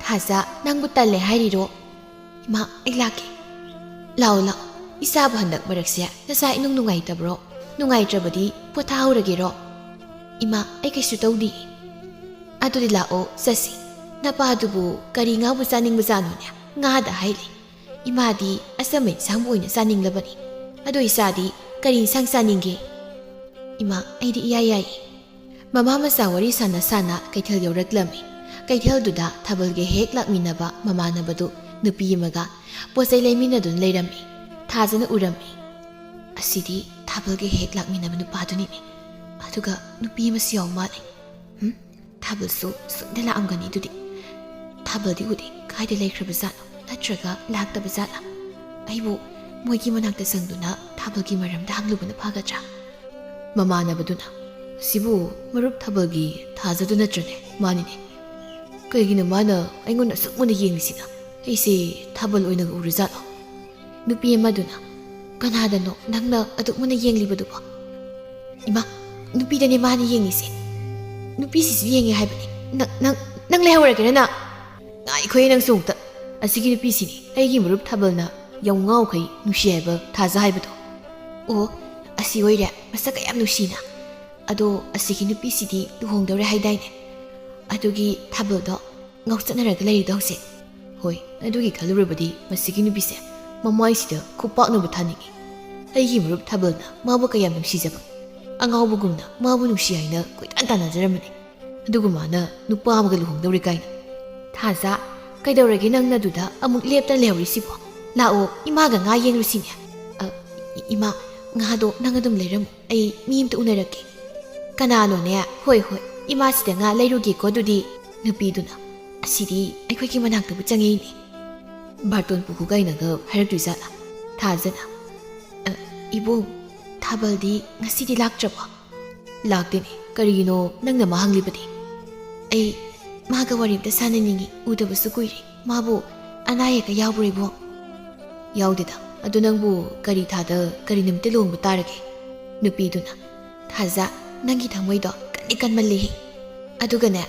ꯊꯥꯖ, ꯅꯪꯕꯨ ꯇꯜꯂꯦ ꯍꯥꯏꯔꯤꯔꯣ? ꯏꯃꯥ, ꯑꯩ ꯂꯥꯛꯀꯦ꯫ ꯂꯥꯛꯑꯣ, ꯂꯥꯛꯑꯣ꯫ ꯏꯆꯥꯕꯨ ꯍꯟꯗꯛ ꯃꯔꯛꯁꯦ ꯅꯁꯥ ꯏꯅꯨꯡ ꯅꯨꯡꯉꯥꯏꯇꯕ꯭ꯔꯣ? ꯅꯨꯡꯉꯥꯏꯇ꯭ꯔꯕꯗꯤ ꯄꯣꯊꯥꯍꯧꯔꯒꯦꯔꯣ? ꯏꯃꯥ, ꯑꯩ ꯀꯩꯁꯨ ꯇꯧꯗꯤꯌꯦ꯫ ꯑꯗꯨꯗꯤ ꯂꯥꯛꯑꯣ, ꯆꯠꯁꯤ꯫ ꯅꯄꯥꯗꯨꯕꯨ ꯀꯔꯤ ꯉꯥꯕꯨ ꯆꯥꯅꯤꯡꯕꯖꯥꯠꯅꯣꯅꯦ? ꯉꯥꯗ ꯍꯥꯏ ꯂꯩ꯫ ꯏꯃꯥꯗꯤ ꯑꯆꯝꯕ ꯏꯟꯁꯥꯡꯕꯨ ꯑꯣꯏꯅ ꯆꯥꯅꯤꯡꯂꯕꯅꯤ꯫ ꯑꯗꯣ ꯏꯆꯥꯗꯤ ꯀꯔꯤ ꯏꯟꯁꯥꯡ ꯆꯥꯅꯤꯡꯒꯦ? ꯏꯃꯥ, ꯑꯩꯗꯤ ꯏꯌꯥ ꯌꯥꯏꯌꯦ꯫ ꯃꯃꯥ ꯃꯆꯥ ꯋꯥꯔꯤ ꯁꯥꯟꯅ ꯁꯥꯟꯅ ꯀꯩꯊꯦꯜ ꯌꯧꯔꯛꯂꯝꯃꯤ꯫ ꯀꯩꯊꯦꯜꯗꯨꯗ ꯊꯥꯕꯜꯒ ꯍꯦꯛ ꯂꯥꯛꯃꯤꯟꯅꯕ ꯃꯃꯥꯟꯅꯕꯗꯨ ꯅꯨꯄꯤ ꯑꯃꯒ ꯄꯣꯠ ꯆꯩ ꯂꯩꯃꯤꯟꯅꯗꯨꯅ ꯂꯩꯔꯝꯃꯤ꯫ ꯊꯥꯖꯅ ꯎꯔꯝꯃꯤ꯫ "ꯑꯁꯤꯗꯤ ꯊꯥꯕꯜꯒ ꯍꯦꯛ ꯂꯥꯛꯃꯤꯟꯅꯕ ꯅꯨꯄꯥꯗꯨꯅꯤꯅꯦ꯫ ꯑꯗꯨꯒ ꯅꯨꯄꯤ ꯑꯃꯁꯨ ꯌꯥꯎ ꯃꯥꯜꯂꯦ꯫ ꯍꯨꯝ, ꯊꯥꯕꯜꯁꯨ ꯁꯣꯏꯗꯅ ꯂꯥꯛꯑꯝꯒꯅꯤ ꯑꯗꯨꯗꯤ꯫ ꯊꯥꯕꯜꯗꯤ ꯎꯗꯦ, ꯀꯥꯏꯗ ꯂꯩꯈ꯭ꯔꯕ ꯖꯥꯠꯅꯣ? ꯅꯠꯇ꯭ꯔꯒ ꯂꯥꯛꯇꯕ ꯖꯥꯠꯂꯥ? ꯑꯩꯕꯨ ꯃꯣꯏꯒꯤ ꯃꯅꯥꯛꯇ ꯆꯪꯗꯨꯅ ꯊꯥꯕꯜꯒꯤ ꯃꯔꯝꯗ ꯍꯪꯂꯨꯕꯅ ꯐꯒꯗ꯭ꯔꯥ?" ꯃꯃꯥꯟꯅꯕꯗꯨꯅ, "ꯁꯤꯕꯨ ꯃꯔꯨꯞ ꯊꯥꯕꯜꯒꯤ ꯊꯥꯖꯗꯨ ꯅꯠꯇ꯭ꯔꯅꯦ?" "ꯃꯥꯅꯤꯅꯦ꯫ ꯀꯩꯒꯤꯅꯣ ꯃꯥꯅ ꯑꯩꯉꯣꯟꯗ ꯑꯁꯨꯛ ꯃꯨꯟꯅ ꯌꯦꯡꯂꯤꯁꯤꯅ? ꯑꯩꯁꯦ ꯊꯥꯕꯜ ꯑꯣꯏꯅꯒ ꯎꯔꯖꯥꯠꯂꯣ?" ꯅꯨꯄꯤ ꯑꯃꯗꯨꯅ, "ꯀꯅꯥꯗꯅꯣ ꯅꯪꯅ ꯑꯗꯨꯛ ꯃꯨꯟꯅ ꯌꯦꯡꯂꯤꯕꯗꯨꯕꯣ?" "ꯏꯃꯥ, ꯅꯨꯄꯤꯗꯅꯦ ꯃꯥꯅ ꯌꯦꯡꯉꯤꯁꯦ꯫ ꯅꯨꯄꯤꯁꯤꯁꯨ ꯌꯦꯡꯉꯦ ꯍꯥꯏꯕꯅꯤ꯫ ꯅꯪ, ꯅꯪ, ꯅꯪ ꯂꯩꯍꯧꯔꯒꯦꯔ ꯅꯪ?" "ꯉꯥꯏꯈꯣꯍꯦ ꯅꯪꯁꯨ ꯑꯃꯨꯛꯇ꯫ ꯑꯁꯤꯒꯤ ꯅꯨꯄꯤꯁꯤꯅꯤ ꯑꯩꯒꯤ ꯃꯔꯨꯞ ꯊꯥꯕꯜꯅ ꯌꯥꯝ ꯉꯥꯎꯈꯩ ꯅꯨꯡꯁꯤ ꯍꯥꯏꯕ ꯊꯥꯖ ꯍꯥꯏꯕꯗꯣ꯫ ꯑꯣ, ꯑꯁꯤ ꯑꯣꯏꯔꯦ꯫ ꯃꯁꯛꯀ ꯌꯥꯝ ꯅꯨꯡꯁꯤꯅ꯫ ꯑꯗꯣ ꯑꯁꯤꯒꯤ ꯅꯨꯄꯤꯁꯤꯗꯤ ꯂꯨꯍꯣꯡꯗꯧꯔꯦ ꯍꯥꯏꯗꯥꯏꯅꯦ? ꯑꯗꯨꯒꯤ ꯊꯥꯕꯜꯗꯣ ꯉꯥꯎꯆꯠꯅꯔꯒ ꯂꯩꯔꯤꯗꯣ ꯍꯧꯖꯤꯛ꯫ ꯍꯣꯏ, ꯑꯗꯨꯒꯤ ꯈꯜꯂꯨꯔꯕꯗꯤ ꯃꯁꯤꯒꯤ ꯅꯨꯄꯤꯁꯦ ꯃꯃꯥꯏꯁꯤꯗ ꯈꯨꯄꯥꯛꯅꯕꯨ ꯊꯥꯅꯤꯡꯉꯤ꯫ ꯑꯩꯒꯤ ꯃꯔꯨꯞ ꯊꯥꯕꯜꯅ ꯃꯥꯕꯨ ꯀꯌꯥꯝ ꯅꯨꯡꯁꯤꯖꯕ, ꯑꯉꯥꯎꯕꯒꯨꯝꯅ ꯃꯥꯕꯨ ꯅꯨꯡꯁꯤ ꯍꯥꯏꯅ ꯀꯣꯏꯇꯥꯟ ꯇꯥꯟꯅꯖꯔꯝꯕꯅꯤ꯫ ꯑꯗꯨꯒ ꯃꯥꯅ ꯅꯨꯄꯥ ꯑꯃꯒ ꯂꯨꯍꯣꯡꯗꯧꯔꯦ ꯀꯥꯏꯅ꯫ ꯊꯥꯖ, ꯀꯩꯗꯧꯔꯒꯦ ꯅꯪꯅ ꯑꯗꯨꯗ ꯑꯃꯨꯛ ꯂꯦꯞꯇꯅ ꯂꯩꯍꯧꯔꯤꯁꯤꯕꯣ? ꯂꯥꯛꯑꯣ, ꯏꯃꯥꯒ ꯉꯥ ꯌꯦꯡꯂꯨꯁꯤꯅꯦ꯫ ꯑ, ꯏ-, ꯏꯃꯥ, ꯉꯥꯗꯣ ꯅꯪ ꯑꯗꯨꯝ ꯂꯩꯔꯝꯃꯨ꯫ ꯑꯩ ꯃꯤ ꯑꯃꯇ ꯎꯅꯔꯛꯀꯦ꯫ ꯀꯅꯥꯅꯣꯅꯦ? ꯍꯣꯏ, ꯍꯣꯏ, ꯏꯃꯥꯁꯤꯗ ꯉꯥ ꯂꯩꯔꯨꯒꯦꯀꯣ ꯑꯗꯨꯗꯤ꯫ ꯅꯨꯄꯤꯗꯨꯅ, "ꯑꯁꯤꯗꯤ ꯑꯩꯈꯣꯏꯒꯤ ꯃꯅꯥꯛꯇꯕꯨ ꯆꯪꯉꯛꯏꯅꯦ꯫ ꯕꯥꯔꯇꯣꯟ ꯄꯨꯈꯣ ꯀꯥꯏꯅꯒ ꯍꯥꯏꯔꯛꯇꯣꯏꯖꯥꯠꯂꯥ?" ꯊꯥꯖꯅ, "ꯑ, ꯏꯕꯨꯡ, ꯊꯥꯕꯜꯗꯤ ꯉꯁꯤꯗꯤ ꯂꯥꯛꯇ꯭ꯔꯕꯣ?" "ꯂꯥꯛꯇꯦꯅꯦ꯫ ꯀꯔꯤꯒꯤꯅꯣ ꯅꯪꯅ ꯃꯥ ꯍꯪꯂꯤꯕꯗꯤ?" "ꯑꯩ ꯃꯥꯒ ꯋꯥꯔꯤ ꯑꯝꯇ ꯁꯥꯟꯅꯅꯤꯡꯉꯤ꯫ ꯎꯗꯕꯁꯨ ꯀꯨꯏꯔꯦ꯫ ꯃꯥꯕꯨ ꯑꯅꯥ ꯑꯌꯦꯛꯀ ꯌꯥꯎꯕ꯭ꯔꯣ ꯏꯕꯨꯡ?" "ꯌꯥꯎꯗꯦꯗ꯫ ꯑꯗꯨ ꯅꯪꯕꯨ ꯀꯔꯤ ꯊꯥꯗ ꯀꯔꯤ ꯅꯨꯃꯤꯠꯇ ꯂꯨꯍꯣꯡꯕ ꯇꯥꯔꯒꯦ?" ꯅꯨꯄꯤꯗꯨꯅ, "ꯊꯥꯖ, ꯅꯪꯒꯤ ꯊꯃꯣꯏꯗꯣ ꯀꯟꯗꯤ ꯀꯟꯃꯜꯂꯤꯍꯦ꯫ ꯑꯗꯨꯒꯅꯦ,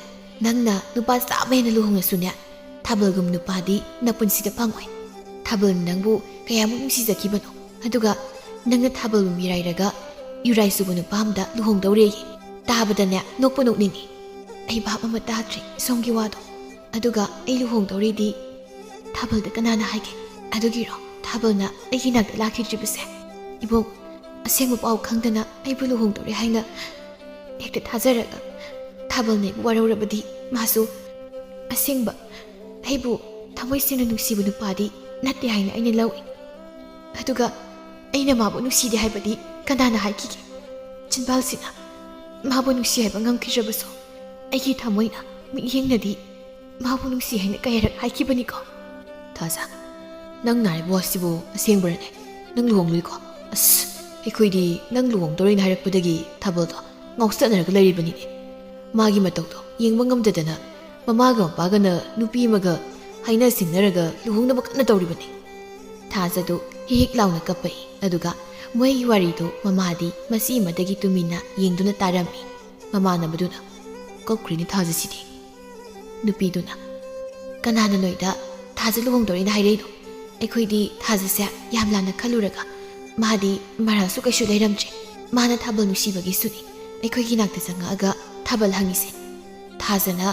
ꯅꯪꯅ ꯅꯨꯄꯥ ꯆꯥꯝꯃ ꯍꯦꯟꯅ ꯂꯨꯍꯣꯡꯉꯁꯨꯅꯦ, ꯊꯥꯕꯜꯒꯨꯝꯕ ꯅꯨꯄꯥꯗꯤ ꯅꯄꯨꯟꯁꯤꯗ ꯐꯪꯉꯣꯏ꯫ ꯊꯥꯕꯜꯅ ꯅꯪꯕꯨ ꯀꯌꯥꯃꯨꯛ ꯅꯨꯡꯁꯤꯖꯈꯤꯕꯅꯣ꯫ ꯑꯗꯨꯒ ꯅꯪꯅ ꯊꯥꯕꯜꯕꯨ ꯃꯤꯔꯥꯏꯔꯒ ꯌꯨꯔꯥꯏ ꯆꯨꯕ ꯅꯨꯄꯥ ꯑꯃꯗ ꯂꯨꯍꯣꯡꯗꯧꯔꯦꯌꯦ꯫ ꯇꯥꯕꯗꯅꯦ ꯅꯣꯛꯄꯨ ꯅꯣꯛꯅꯤꯡꯉꯤ꯫ ꯑꯩ ꯚꯥꯞ ꯑꯃ ꯇꯥꯗ꯭ꯔꯦ ꯁꯣꯝꯒꯤ ꯋꯥꯗꯣ꯫ ꯑꯗꯨꯒ ꯑꯩ ꯂꯨꯍꯣꯡꯗꯧꯔꯦꯗꯤ ꯊꯥꯕꯜꯗ ꯀꯅꯥꯅ ꯍꯥꯏꯒꯦ? ꯑꯗꯨꯒꯤꯔꯣ ꯊꯥꯕꯜꯅ ꯑꯩꯒꯤ ꯅꯥꯛꯇ ꯂꯥꯛꯈꯤꯗ꯭ꯔꯤꯕꯁꯦ? ꯏꯕꯣꯛ, ꯑꯁꯦꯡꯕ ꯄꯥꯎ ꯈꯪꯗꯅ ꯑꯩꯕꯨ ꯂꯨꯍꯣꯡꯗꯧꯔꯦ ꯍꯥꯏꯅ ꯍꯦꯛꯇ ꯊꯥꯖꯔꯒ ꯊꯥꯕꯜꯅ ꯑꯩꯕꯨ ꯋꯥꯔꯧꯔꯕꯗꯤ ꯃꯥꯁꯨ ꯑꯁꯦꯡꯕ ꯑꯩꯕꯨ ꯊꯃꯣꯏ ꯁꯦꯡꯅ ꯅꯨꯡꯁꯤꯕ ꯅꯨꯄꯥꯗꯤ ꯅꯠꯇꯦ ꯍꯥꯏꯅ ꯑꯩꯅ ꯂꯧꯏ꯫ ꯑꯗꯨꯒ ꯑꯩꯅ ꯃꯥꯕꯨ ꯅꯨꯡꯁꯤꯗꯦ ꯍꯥꯏꯕꯗꯤ ꯀꯅꯥꯅ ꯍꯥꯏꯈꯤꯒꯦ? ꯆꯤꯟꯕꯥꯜꯁꯤꯅ ꯃꯥꯕꯨ ꯅꯨꯡꯁꯤ ꯍꯥꯏꯕ ꯉꯝꯈꯤꯗ꯭ꯔꯕꯁꯨ ꯑꯩꯒꯤ ꯊꯃꯣꯏꯅ ꯃꯤꯠꯌꯦꯡꯅꯗꯤ ꯃꯥꯕꯨ ꯅꯨꯡꯁꯤ ꯍꯥꯏꯅ ꯀꯌꯥꯔꯛ ꯍꯥꯏꯈꯤꯕꯅꯤꯀꯣ꯫ ꯊꯥꯖ, ꯅꯪ ꯅꯥꯔꯤꯕ ꯋꯥꯁꯤꯕꯨ ꯑꯁꯦꯡꯕꯔꯅꯦ? ꯅꯪ ꯂꯨꯍꯣꯡꯂꯨꯏꯀꯣ? ꯑꯁ, ꯑꯩꯈꯣꯏꯗꯤ ꯅꯪ ꯂꯨꯍꯣꯡꯗꯧꯔꯦꯅ ꯍꯥꯏꯔꯛꯄꯗꯒꯤ ꯊꯥꯕꯜꯗꯣ ꯉꯥꯎꯆꯠꯅꯔꯒ ꯂꯩꯔꯤꯕꯅꯤꯅꯦ꯫ ꯃꯥꯒꯤ ꯃꯇꯧꯗꯣ ꯌꯦꯡꯕ ꯉꯝꯗꯗꯅ ꯃꯃꯥꯒ ꯃꯄꯥꯒꯅ ꯅꯨꯄꯤ ꯑꯃꯒ ꯍꯥꯏꯅ ꯁꯤꯡꯅꯔꯒ ꯂꯨꯍꯣꯡꯅꯕ ꯀꯟꯅ ꯇꯧꯔꯤꯕꯅꯤ꯫ ꯊꯥꯖꯗꯨ ꯍꯤꯛ ꯍꯤꯛ ꯂꯥꯎꯅ ꯀꯞꯄꯛꯏ꯫ ꯑꯗꯨꯒ ꯃꯣꯏꯒꯤ ꯋꯥꯔꯤꯗꯨ ꯃꯃꯥꯗꯤ ꯃꯆꯤ ꯑꯃꯗꯒꯤ ꯇꯨꯃꯤꯟꯅ ꯌꯦꯡꯗꯨꯅ ꯇꯥꯔꯝꯃꯤ꯫ ꯃꯃꯥꯟꯅꯕꯗꯨꯅ, "ꯀꯞꯈ꯭ꯔꯤꯅꯤ ꯊꯥꯖꯁꯤꯗꯤ꯫" ꯅꯨꯄꯤꯗꯨꯅ, "ꯀꯅꯥꯅ ꯅꯣꯏꯗ ꯊꯥꯖ ꯂꯨꯍꯣꯡꯗꯧꯔꯦꯅ ꯍꯥꯏꯔꯛꯏꯅꯣ? ꯑꯩꯈꯣꯏꯗꯤ ꯊꯥꯖꯁꯦ ꯌꯥꯝ ꯂꯥꯟꯅ ꯈꯜꯂꯨꯔꯒ ꯃꯥꯗꯤ ꯃꯔꯥꯜꯁꯨ ꯀꯩꯁꯨ ꯂꯩꯔꯝꯗ꯭ꯔꯦ꯫ ꯃꯥꯅ ꯊꯥꯕꯜ ꯅꯨꯡꯁꯤꯕꯒꯤꯁꯨꯅꯤ ꯑꯩꯈꯣꯏꯒꯤ ꯅꯥꯛꯇ ꯆꯪꯉꯛꯑꯒ ꯊꯥꯕꯜ ꯍꯪꯉꯤꯁꯦ꯫ ꯊꯥꯖꯅ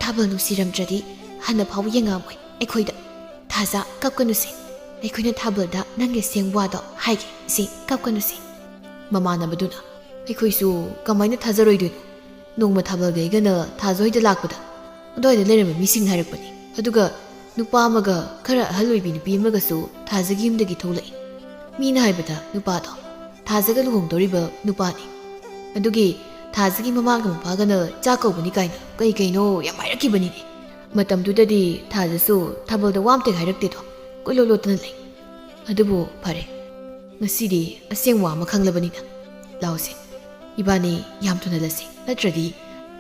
ꯊꯥꯕꯜ ꯅꯨꯡꯁꯤꯔꯝꯗ꯭ꯔꯗꯤ ꯍꯟꯅ ꯐꯥꯎ ꯌꯦꯡꯉꯛꯑꯝꯃꯣꯏ ꯑꯩꯈꯣꯏꯗ꯫ ꯊꯥꯖ, ꯀꯞꯀꯅꯨꯁꯦ꯫ ꯑꯩꯈꯣꯏꯅ ꯊꯥꯕꯜꯗ ꯅꯪꯒꯤ ꯑꯁꯦꯡꯕ ꯋꯥꯗꯣ ꯍꯥꯏꯒꯦ ꯁꯤ, ꯀꯞꯀꯅꯨꯁꯦ꯫" ꯃꯃꯥꯟꯅꯕꯗꯨꯅ, "ꯑꯩꯈꯣꯏꯁꯨ ꯀꯃꯥꯏꯅ ꯊꯥꯖꯔꯣꯏꯗꯣꯏꯅꯣ? ꯅꯣꯡꯃ ꯊꯥꯕꯜꯒ ꯑꯩꯒꯅ ꯊꯥꯖ ꯍꯣꯏꯗ ꯂꯥꯛꯄꯗ ꯑꯗꯨꯋꯥꯏꯗ ꯂꯩꯔꯝꯕ ꯃꯤꯁꯤꯡꯅ ꯍꯥꯏꯔꯛꯄꯅꯤ꯫ ꯑꯗꯨꯒ ꯅꯨꯄꯥ ꯑꯃꯒ ꯈꯔ ꯑꯍꯜ ꯑꯣꯏꯕꯤ ꯅꯨꯄꯤ ꯑꯃꯒꯁꯨ ꯊꯥꯖꯒꯤ ꯌꯨꯝꯗꯒꯤ ꯊꯣꯛꯂꯛꯏ꯫ ꯃꯤꯅ ꯍꯥꯏꯕꯗ ꯅꯨꯄꯥꯗꯣ ꯊꯥꯖꯒ ꯂꯨꯍꯣꯡꯗꯧꯔꯤꯕ ꯅꯨꯄꯥꯅꯤ꯫ ꯑꯗꯨꯒꯤ ꯊꯥꯖꯒꯤ ꯃꯃꯥꯒ ꯃꯄꯥꯒꯅ ꯆꯥꯛ ꯀꯧꯕꯅꯤ ꯀꯥꯏꯅ ꯀꯩ ꯀꯩꯅꯣ ꯌꯥꯝ ꯍꯥꯏꯔꯛꯈꯤꯕꯅꯤꯅꯦ꯫ ꯃꯇꯝꯗꯨꯗꯗꯤ ꯊꯥꯖꯁꯨ ꯊꯥꯕꯜꯗ ꯋꯥ ꯑꯝꯇ ꯍꯥꯏꯔꯛꯇꯦꯗꯣ, ꯀꯣꯏꯂꯣꯠ ꯂꯣꯠꯇꯅ ꯂꯩ꯫ ꯑꯗꯨꯕꯨ ꯐꯔꯦ, ꯉꯁꯤꯗꯤ ꯑꯁꯦꯡꯕ ꯋꯥ ꯑꯃ ꯈꯪꯂꯕꯅꯤꯅ ꯂꯥꯎꯁꯦ, ꯏꯕꯥꯅꯤ ꯌꯥꯝ ꯊꯨꯅ ꯂꯠꯁꯤ, ꯅꯠꯇ꯭ꯔꯗꯤ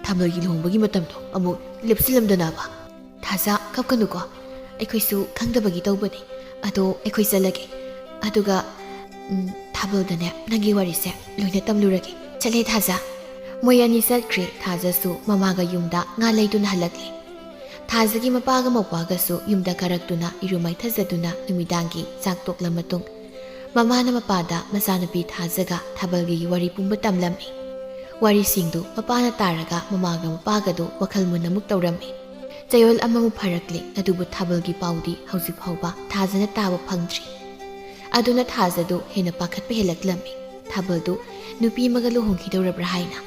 ꯊꯥꯕꯜꯒꯤ ꯂꯨꯍꯣꯡꯕꯒꯤ ꯃꯇꯝꯗꯣ ꯑꯃꯨꯛ ꯂꯦꯞꯁꯤꯜꯂꯝꯗꯅꯕ꯫" "ꯊꯥꯖ, ꯀꯞꯀꯅꯨꯀꯣ, ꯑꯩꯈꯣꯏꯁꯨ ꯈꯪꯗꯕꯒꯤ ꯇꯧꯕꯅꯤ꯫ ꯑꯗꯣ ꯑꯩꯈꯣꯏ ꯆꯠꯂꯒꯦ꯫ ꯑꯗꯨꯒ, ꯎꯝ, ꯊꯥꯕꯜꯗꯅꯦ ꯅꯪꯒꯤ ꯋꯥꯔꯤꯁꯦ ꯂꯣꯏꯅ ꯇꯝꯂꯨꯔꯒꯦ꯫ ꯆꯠꯂꯦ ꯊꯥꯖ꯫" ꯃꯣꯏ ꯑꯅꯤ ꯆꯠꯈ꯭ꯔꯦ꯫ ꯊꯥꯖꯁꯨ ꯃꯃꯥꯒ ꯌꯨꯝꯗ ꯉꯥ ꯂꯩꯗꯨꯅ ꯍꯜꯂꯛꯂꯦ꯫ ꯊꯥꯖꯒꯤ ꯃꯄꯥꯒ ꯃꯧꯄꯥꯒꯁꯨ ꯌꯨꯝꯗ ꯀꯥꯔꯛꯇꯨꯅ ꯏꯔꯨ ꯃꯥꯏꯊꯖꯗꯨꯅ ꯅꯨꯃꯤꯗꯥꯡꯒꯤ ꯆꯥꯛ ꯇꯣꯛꯂ ꯃꯇꯨꯡ, ꯃꯃꯥꯅ ꯃꯄꯥꯗ ꯃꯆꯥꯅꯨꯄꯤ ꯊꯥꯖꯒ ꯊꯥꯕꯜꯒꯤ ꯋꯥꯔꯤ ꯄꯨꯝꯕ ꯇꯝꯂꯝꯃꯤ꯫ ꯋꯥꯔꯤꯁꯤꯡꯗꯨ ꯃꯄꯥꯅ ꯇꯥꯔꯒ ꯃꯃꯥꯒ ꯃꯄꯥꯒꯗꯨ ꯋꯥꯈꯜ ꯃꯨꯟꯅꯃꯨꯛ ꯇꯧꯔꯝꯃꯤ꯫ ꯆꯌꯣꯜ ꯑꯃꯃꯨꯛ ꯐꯥꯔꯛꯂꯦ, ꯑꯗꯨꯕꯨ ꯊꯥꯕꯜꯒꯤ ꯄꯥꯎꯗꯤ ꯍꯧꯖꯤꯛ ꯐꯥꯎꯕ ꯊꯥꯖꯅ ꯇꯥꯕ ꯐꯪꯗ꯭ꯔꯤ꯫ ꯑꯗꯨꯅ ꯊꯥꯖꯗꯨ ꯍꯦꯟꯅ ꯄꯥꯈꯠꯄ ꯍꯦꯜꯂꯛꯂꯝꯃꯤ꯫ ꯊꯥꯕꯜꯗꯨ ꯅꯨꯄꯤ ꯑꯃꯒ ꯂꯨꯍꯣꯡꯈꯤꯗꯧꯔꯕ꯭ꯔꯥ ꯍꯥꯏꯅ꯫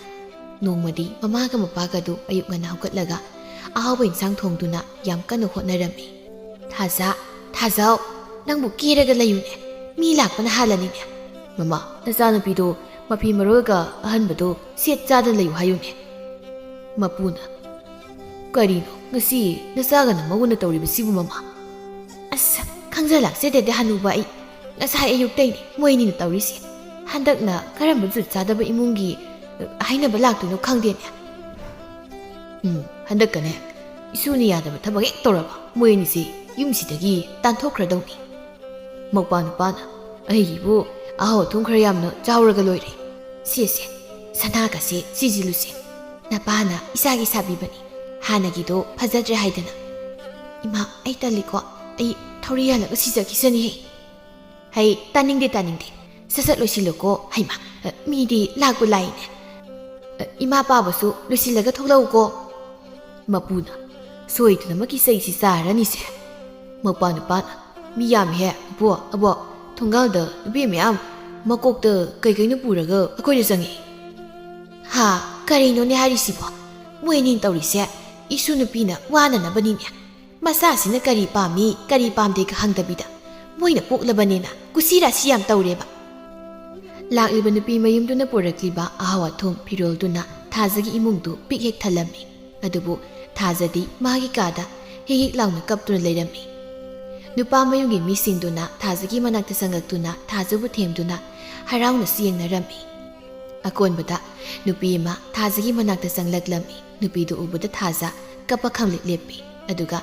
ꯅꯣꯡꯃꯗꯤ ꯃꯃꯥꯒ ꯃꯄꯥꯒꯗꯨ ꯑꯌꯨꯛ ꯉꯟꯅ ꯍꯧꯒꯠꯂꯒ ꯑꯍꯥꯎꯕ ꯏꯟꯁꯥꯡ ꯊꯣꯡꯗꯨꯅ ꯌꯥꯝ ꯀꯟꯅ ꯍꯣꯠꯅꯔꯝꯃꯤ꯫ "ꯊꯥꯖ, ꯊꯥꯖꯥꯎ, ꯅꯪꯕꯨ ꯀꯦꯔꯒ ꯂꯩꯌꯨꯅꯦ, ꯃꯤ ꯂꯥꯛꯄꯅ ꯍꯥꯜꯂꯅꯤꯅꯦ꯫ ꯃꯃꯥ, ꯅꯆꯥꯅꯨꯄꯤꯗꯣ ꯃꯐꯤ ꯃꯔꯣꯜꯒ ꯑꯍꯟꯕꯗꯣ ꯁꯦꯠ ꯆꯥꯗꯅ ꯂꯩꯌꯨ ꯍꯥꯏꯌꯨꯅꯦ꯫" ꯃꯄꯨꯅ, "ꯀꯔꯤꯅꯣ ꯉꯁꯤ ꯅꯆꯥꯒꯅ ꯃꯧꯒꯅ ꯇꯧꯔꯤꯕꯁꯤꯕꯨ, ꯃꯃꯥ?" "ꯑꯁ, ꯈꯪꯖ ꯂꯥꯛꯆꯗꯦꯗ ꯍꯅꯨꯕ ꯑꯩ꯫ ꯉꯁꯥꯏ ꯑꯌꯨꯛꯇꯩꯅꯦ ꯃꯣꯏ ꯑꯅꯤꯅ ꯇꯧꯔꯤꯁꯦ꯫ ꯍꯟꯗꯛꯅ ꯀꯔꯝꯕ ꯖꯨꯠ ꯆꯥꯗꯕ ꯏꯃꯨꯡꯒꯤ, ꯑ, ꯍꯥꯏꯅꯕ ꯂꯥꯛꯇꯣꯏꯅꯣ ꯈꯪꯗꯦꯅꯦ꯫ ꯎꯝ, ꯍꯟꯗꯛꯀꯅꯦ ꯏꯁꯨꯅ ꯌꯥꯗꯕ ꯊꯕꯛ ꯍꯦꯛ ꯇꯧꯔꯕ ꯃꯣꯏ ꯑꯅꯤꯁꯦ ꯌꯨꯝꯁꯤꯗꯒꯤ ꯇꯥꯟꯊꯣꯛꯈ꯭ꯔꯗꯧꯅꯤ꯫" ꯃꯧꯄꯥ ꯅꯨꯄꯥꯅ, "ꯑꯩꯒꯤꯕꯨ ꯑꯍꯥꯎ ꯑꯊꯨꯝ ꯈꯔ ꯌꯥꯝꯅ ꯆꯥꯎꯔꯒ ꯂꯣꯏꯔꯦ꯫ ꯁꯦ, ꯁꯦ, ꯁꯅꯥꯒꯁꯦ ꯁꯤꯖꯤꯜꯂꯨꯁꯦ꯫ ꯅꯄꯥꯅ ꯏꯆꯥꯒꯤ ꯁꯥꯕꯤꯕꯅꯤ꯫ ꯍꯥꯟꯅꯒꯤꯗꯣ ꯐꯖꯗ꯭ꯔꯦ ꯍꯥꯏꯗꯅ꯫" "ꯏꯃꯥ, ꯑꯩ ꯇꯜꯂꯤꯀꯣ꯫ ꯑꯩ ꯊꯧꯔꯤ ꯌꯥꯜꯂꯒ ꯁꯤꯖꯈꯤꯁꯅꯤꯍꯦ꯫" "ꯍꯩ, ꯇꯥꯅꯤꯡꯗꯦ, ꯇꯥꯅꯤꯡꯗꯦ꯫ ꯁꯠ ꯁꯠ ꯂꯣꯏꯁꯤꯜꯂꯨꯀꯣ꯫ ꯍꯩꯃꯥ, ꯃꯤꯗꯤ ꯂꯥꯛꯄꯨ ꯂꯥꯛꯏꯅꯦ꯫ ꯏꯃꯥ ꯄꯥꯕꯁꯨ ꯂꯣꯏꯁꯤꯜꯂꯒ ꯊꯣꯛꯂꯛꯎꯀꯣ꯫" ꯃꯄꯨꯅ, "ꯁꯣꯏꯗꯅꯃꯛꯀꯤ ꯆꯩꯁꯤ ꯆꯥꯔꯅꯤꯁꯦ꯫" ꯃꯧꯄꯥ ꯅꯨꯄꯥꯅ, "ꯃꯤ ꯌꯥꯝꯃꯤꯍꯦ, ꯄꯨꯄꯨ, ꯑꯕꯣꯛ, ꯊꯣꯡꯒꯥꯜꯗ ꯅꯨꯄꯤ ꯃꯌꯥꯝ ꯃꯀꯣꯛꯇ ꯀꯩ ꯀꯩꯅꯣ ꯄꯨꯔꯒ ꯑꯩꯈꯣꯏꯗ ꯆꯪꯉꯛꯏ꯫" "ꯍꯥ, ꯀꯔꯤꯅꯣꯅꯦ ꯍꯥꯏꯔꯤꯁꯤꯕꯣ? ꯃꯣꯏ ꯑꯅꯤ ꯇꯧꯔꯤꯁꯦ ꯏꯁꯨ ꯅꯨꯄꯤꯅ ꯋꯥꯅꯅꯕꯅꯤꯅꯦ꯫ ꯃꯆꯥꯁꯤꯅ ꯀꯔꯤ ꯄꯥꯝꯃꯤ, ꯀꯔꯤ ꯄꯥꯝꯗꯦꯒ ꯍꯪꯗꯕꯤꯗ ꯃꯣꯏꯅ ꯄꯣꯛꯂꯕꯅꯦꯅ ꯀꯨꯁꯤ ꯔꯥꯁꯤ ꯌꯥꯝ ꯇꯧꯔꯦꯕ꯫" ꯂꯥꯛꯂꯤꯕ ꯅꯨꯄꯤ ꯃꯌꯨꯝꯗꯨꯅ ꯄꯨꯔꯛꯂꯤꯕ ꯑꯍꯥꯎ ꯑꯊꯨꯝ ꯐꯤꯔꯣꯜꯗꯨꯅ ꯊꯥꯖꯒꯤ ꯏꯃꯨꯡꯗꯨ ꯄꯤꯛ ꯍꯦꯛ ꯊꯜꯂꯝꯃꯤ꯫ ꯑꯗꯨꯕꯨ ꯊꯥꯖꯗꯤ ꯃꯥꯒꯤ ꯀꯥꯗ ꯍꯤꯛ ꯍꯤꯛ ꯂꯥꯎꯅ ꯀꯞꯇꯨꯅ ꯂꯩꯔꯝꯃꯤ꯫ ꯅꯨꯄꯥ ꯃꯌꯨꯝꯒꯤ ꯃꯤꯁꯤꯡꯗꯨꯅ ꯊꯥꯖꯒꯤ ꯃꯅꯥꯛꯇ ꯆꯪꯂꯛꯇꯨꯅ ꯊꯥꯖꯕꯨ ꯊꯦꯝꯗꯨꯅ ꯍꯔꯥꯎꯅ ꯆꯦꯡꯅꯔꯝꯃꯤ꯫ ꯑꯀꯣꯟꯕꯗ ꯅꯨꯄꯤ ꯑꯃ ꯊꯥꯖꯒꯤ ꯃꯅꯥꯛꯇ ꯆꯪꯂꯛꯂꯝꯃꯤ꯫ ꯅꯨꯄꯤꯗꯨ ꯎꯕꯗ ꯊꯥꯖ ꯀꯞꯄ ꯈꯪꯂꯦꯞ ꯂꯦꯞꯄꯤ, ꯑꯗꯨꯒ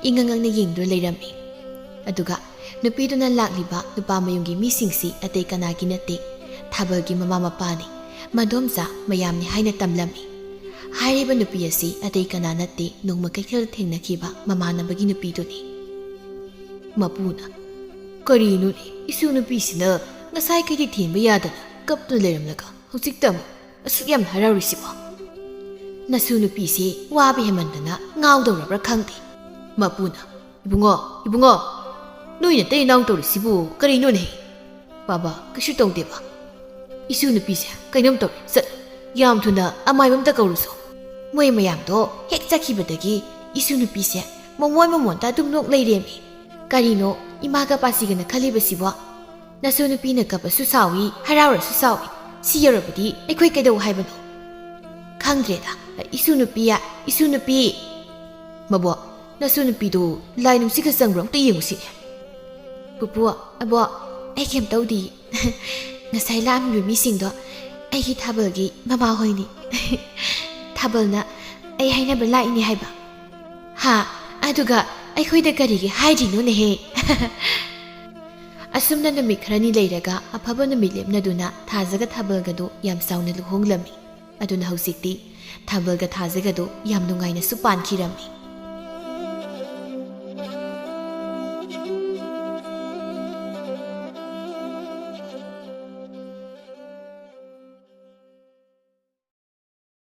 ꯏꯉꯛ ꯉꯛꯅ ꯌꯦꯡꯗꯨꯅ ꯂꯩꯔꯝꯃꯤ꯫ ꯑꯗꯨꯒ ꯅꯨꯄꯤꯗꯨꯅ ꯂꯥꯛꯂꯤꯕ ꯅꯨꯄꯥ ꯃꯌꯨꯝꯒꯤ ꯃꯤꯁꯤꯡꯁꯤ ꯑꯇꯩ ꯀꯅꯥꯒꯤ ꯅꯠꯇꯦ, ꯊꯥꯕꯜꯒꯤ ꯃꯃꯥ ꯃꯄꯥꯅꯤ, ꯃꯗꯣꯝꯆꯥ ꯃꯌꯥꯝꯅꯤ ꯍꯥꯏꯅ ꯇꯝꯂꯝꯃꯤ꯫ ꯍꯥꯏꯔꯤꯕ ꯅꯨꯄꯤ ꯑꯁꯤ ꯑꯇꯩ ꯀꯅꯥ ꯅꯠꯇꯦ, ꯅꯣꯡꯃ ꯀꯩꯊꯦꯜ ꯊꯦꯡꯅꯈꯤꯕ ꯃꯃꯥꯟꯅꯕꯒꯤ ꯅꯨꯄꯤꯗꯨꯅꯤ꯫ ꯃꯄꯨꯅ, "ꯀꯔꯤꯅꯣꯅꯦ, ꯏꯁꯨ ꯅꯨꯄꯤꯁꯤꯅ ꯉꯁꯥꯏ ꯀꯩꯊꯦꯜ ꯊꯦꯡꯕ ꯌꯥꯗꯅ ꯀꯞꯇꯨꯅ ꯂꯩꯔꯝꯂꯒ ꯍꯧꯖꯤꯛꯇ ꯑꯃꯨꯛ ꯑꯁꯨꯛ ꯌꯥꯝ ꯍꯔꯥꯎꯔꯤꯁꯤꯕꯣ? ꯅꯁꯨ ꯅꯨꯄꯤꯁꯦ ꯋꯥꯕ ꯍꯦꯟꯃꯟꯗꯅ ꯉꯥꯎꯗꯧꯔꯕ꯭ꯔꯥ ꯈꯪꯗꯦ꯫" ꯃꯄꯨꯅ, "ꯏꯕꯨꯡꯉꯣ, ꯏꯕꯨꯡꯉꯣ, ꯅꯣꯏ ꯅꯇꯩ ꯅꯅꯥꯎ ꯇꯧꯔꯤꯁꯤꯕꯨ ꯀꯔꯤꯅꯣꯅꯦ?" "ꯕꯥꯕꯥ, ꯀꯩꯁꯨ ꯇꯧꯗꯦꯕ꯫ ꯏꯁꯨ ꯅꯨꯄꯤꯁꯦ ꯀꯩꯅꯣꯝ ꯇꯧꯔꯦ, ꯆꯠꯂꯣ, ꯌꯥꯝ ꯊꯨꯅ ꯑꯃꯥꯏꯕ ꯑꯝꯇ ꯀꯧꯔꯨꯁꯣ꯫" ꯃꯣꯏ ꯃꯌꯥꯝꯗꯣ ꯍꯦꯛ ꯆꯠꯈꯤꯕꯗꯒꯤ ꯏꯁꯨ ꯅꯨꯄꯤꯁꯦ ꯃꯃꯣꯟ ꯃꯃꯣꯟꯇ ꯑꯗꯨꯝ ꯅꯣꯛ ꯂꯩꯔꯦꯃꯤ꯫ ꯀꯔꯤꯅꯣ ꯏꯃꯥꯒ ꯄꯥꯁꯤꯒꯅ ꯈꯜꯂꯤꯕꯁꯤꯕꯣ? ꯅꯁꯨ ꯅꯨꯄꯤꯅ ꯀꯞꯄꯁꯨ ꯁꯥꯎꯏ, ꯍꯔꯥꯎꯔꯁꯨ ꯁꯥꯎꯏ꯫ ꯁꯤ ꯌꯧꯔꯕꯗꯤ ꯑꯩꯈꯣꯏ ꯀꯩꯗꯧ ꯍꯥꯏꯕꯅꯣ? ꯈꯪꯗ꯭ꯔꯦꯗ, ꯏꯁꯨ ꯅꯨꯄꯤ, ꯏꯁꯨ ꯅꯨꯄꯤ꯫ ꯃꯕꯣꯛ, ꯅꯁꯨ ꯅꯨꯄꯤꯗꯨ ꯂꯥꯏ ꯅꯨꯡꯁꯤꯠꯀ ꯆꯪꯕ꯭ꯔꯣ ꯑꯝꯇ ꯌꯦꯡꯉꯨꯁꯤꯅꯦ꯫ ꯄꯨꯄꯨ, ꯑꯕꯣꯛ, ꯑꯩ ꯀꯩꯝ ꯇꯧꯗꯤꯌꯦ꯫ ꯉꯁꯥꯏ ꯂꯥꯛꯑꯝꯃꯤꯕ ꯃꯤꯁꯤꯡꯗꯣ ꯑꯩꯒꯤ ꯊꯥꯕꯜꯒꯤ ꯃꯃꯥꯍꯣꯏꯅꯤ꯫ ꯊꯥꯕꯜꯅ ꯑꯩ ꯍꯥꯏꯅꯕ ꯂꯥꯛꯏꯅꯦ ꯍꯥꯏꯕ꯫ ꯍꯥ? ꯑꯗꯨꯒ ꯑꯩꯈꯣꯏꯗ ꯀꯔꯤꯒꯤ ꯍꯥꯏꯗ꯭ꯔꯤꯅꯣꯅꯦꯍꯦ? ꯑꯁꯨꯝꯅ ꯅꯨꯃꯤꯠ ꯈꯔꯅꯤ ꯂꯩꯔꯒ ꯑꯐꯕ ꯅꯨꯃꯤꯠ ꯂꯦꯞꯅꯗꯨꯅ ꯊꯥꯖꯒ ꯊꯥꯕꯜꯒꯗꯨ ꯌꯥꯝ ꯆꯥꯎꯅ ꯂꯨꯍꯣꯡꯂꯝꯃꯤ꯫ ꯑꯗꯨꯅ ꯍꯧꯖꯤꯛꯇꯤ ꯊꯥꯕꯜꯒ ꯊꯥꯖꯒꯗꯨ ꯌꯥꯝ ꯅꯨꯡꯉꯥꯏꯅꯁꯨ ꯄꯥꯟꯈꯤꯔꯝꯃꯤ꯫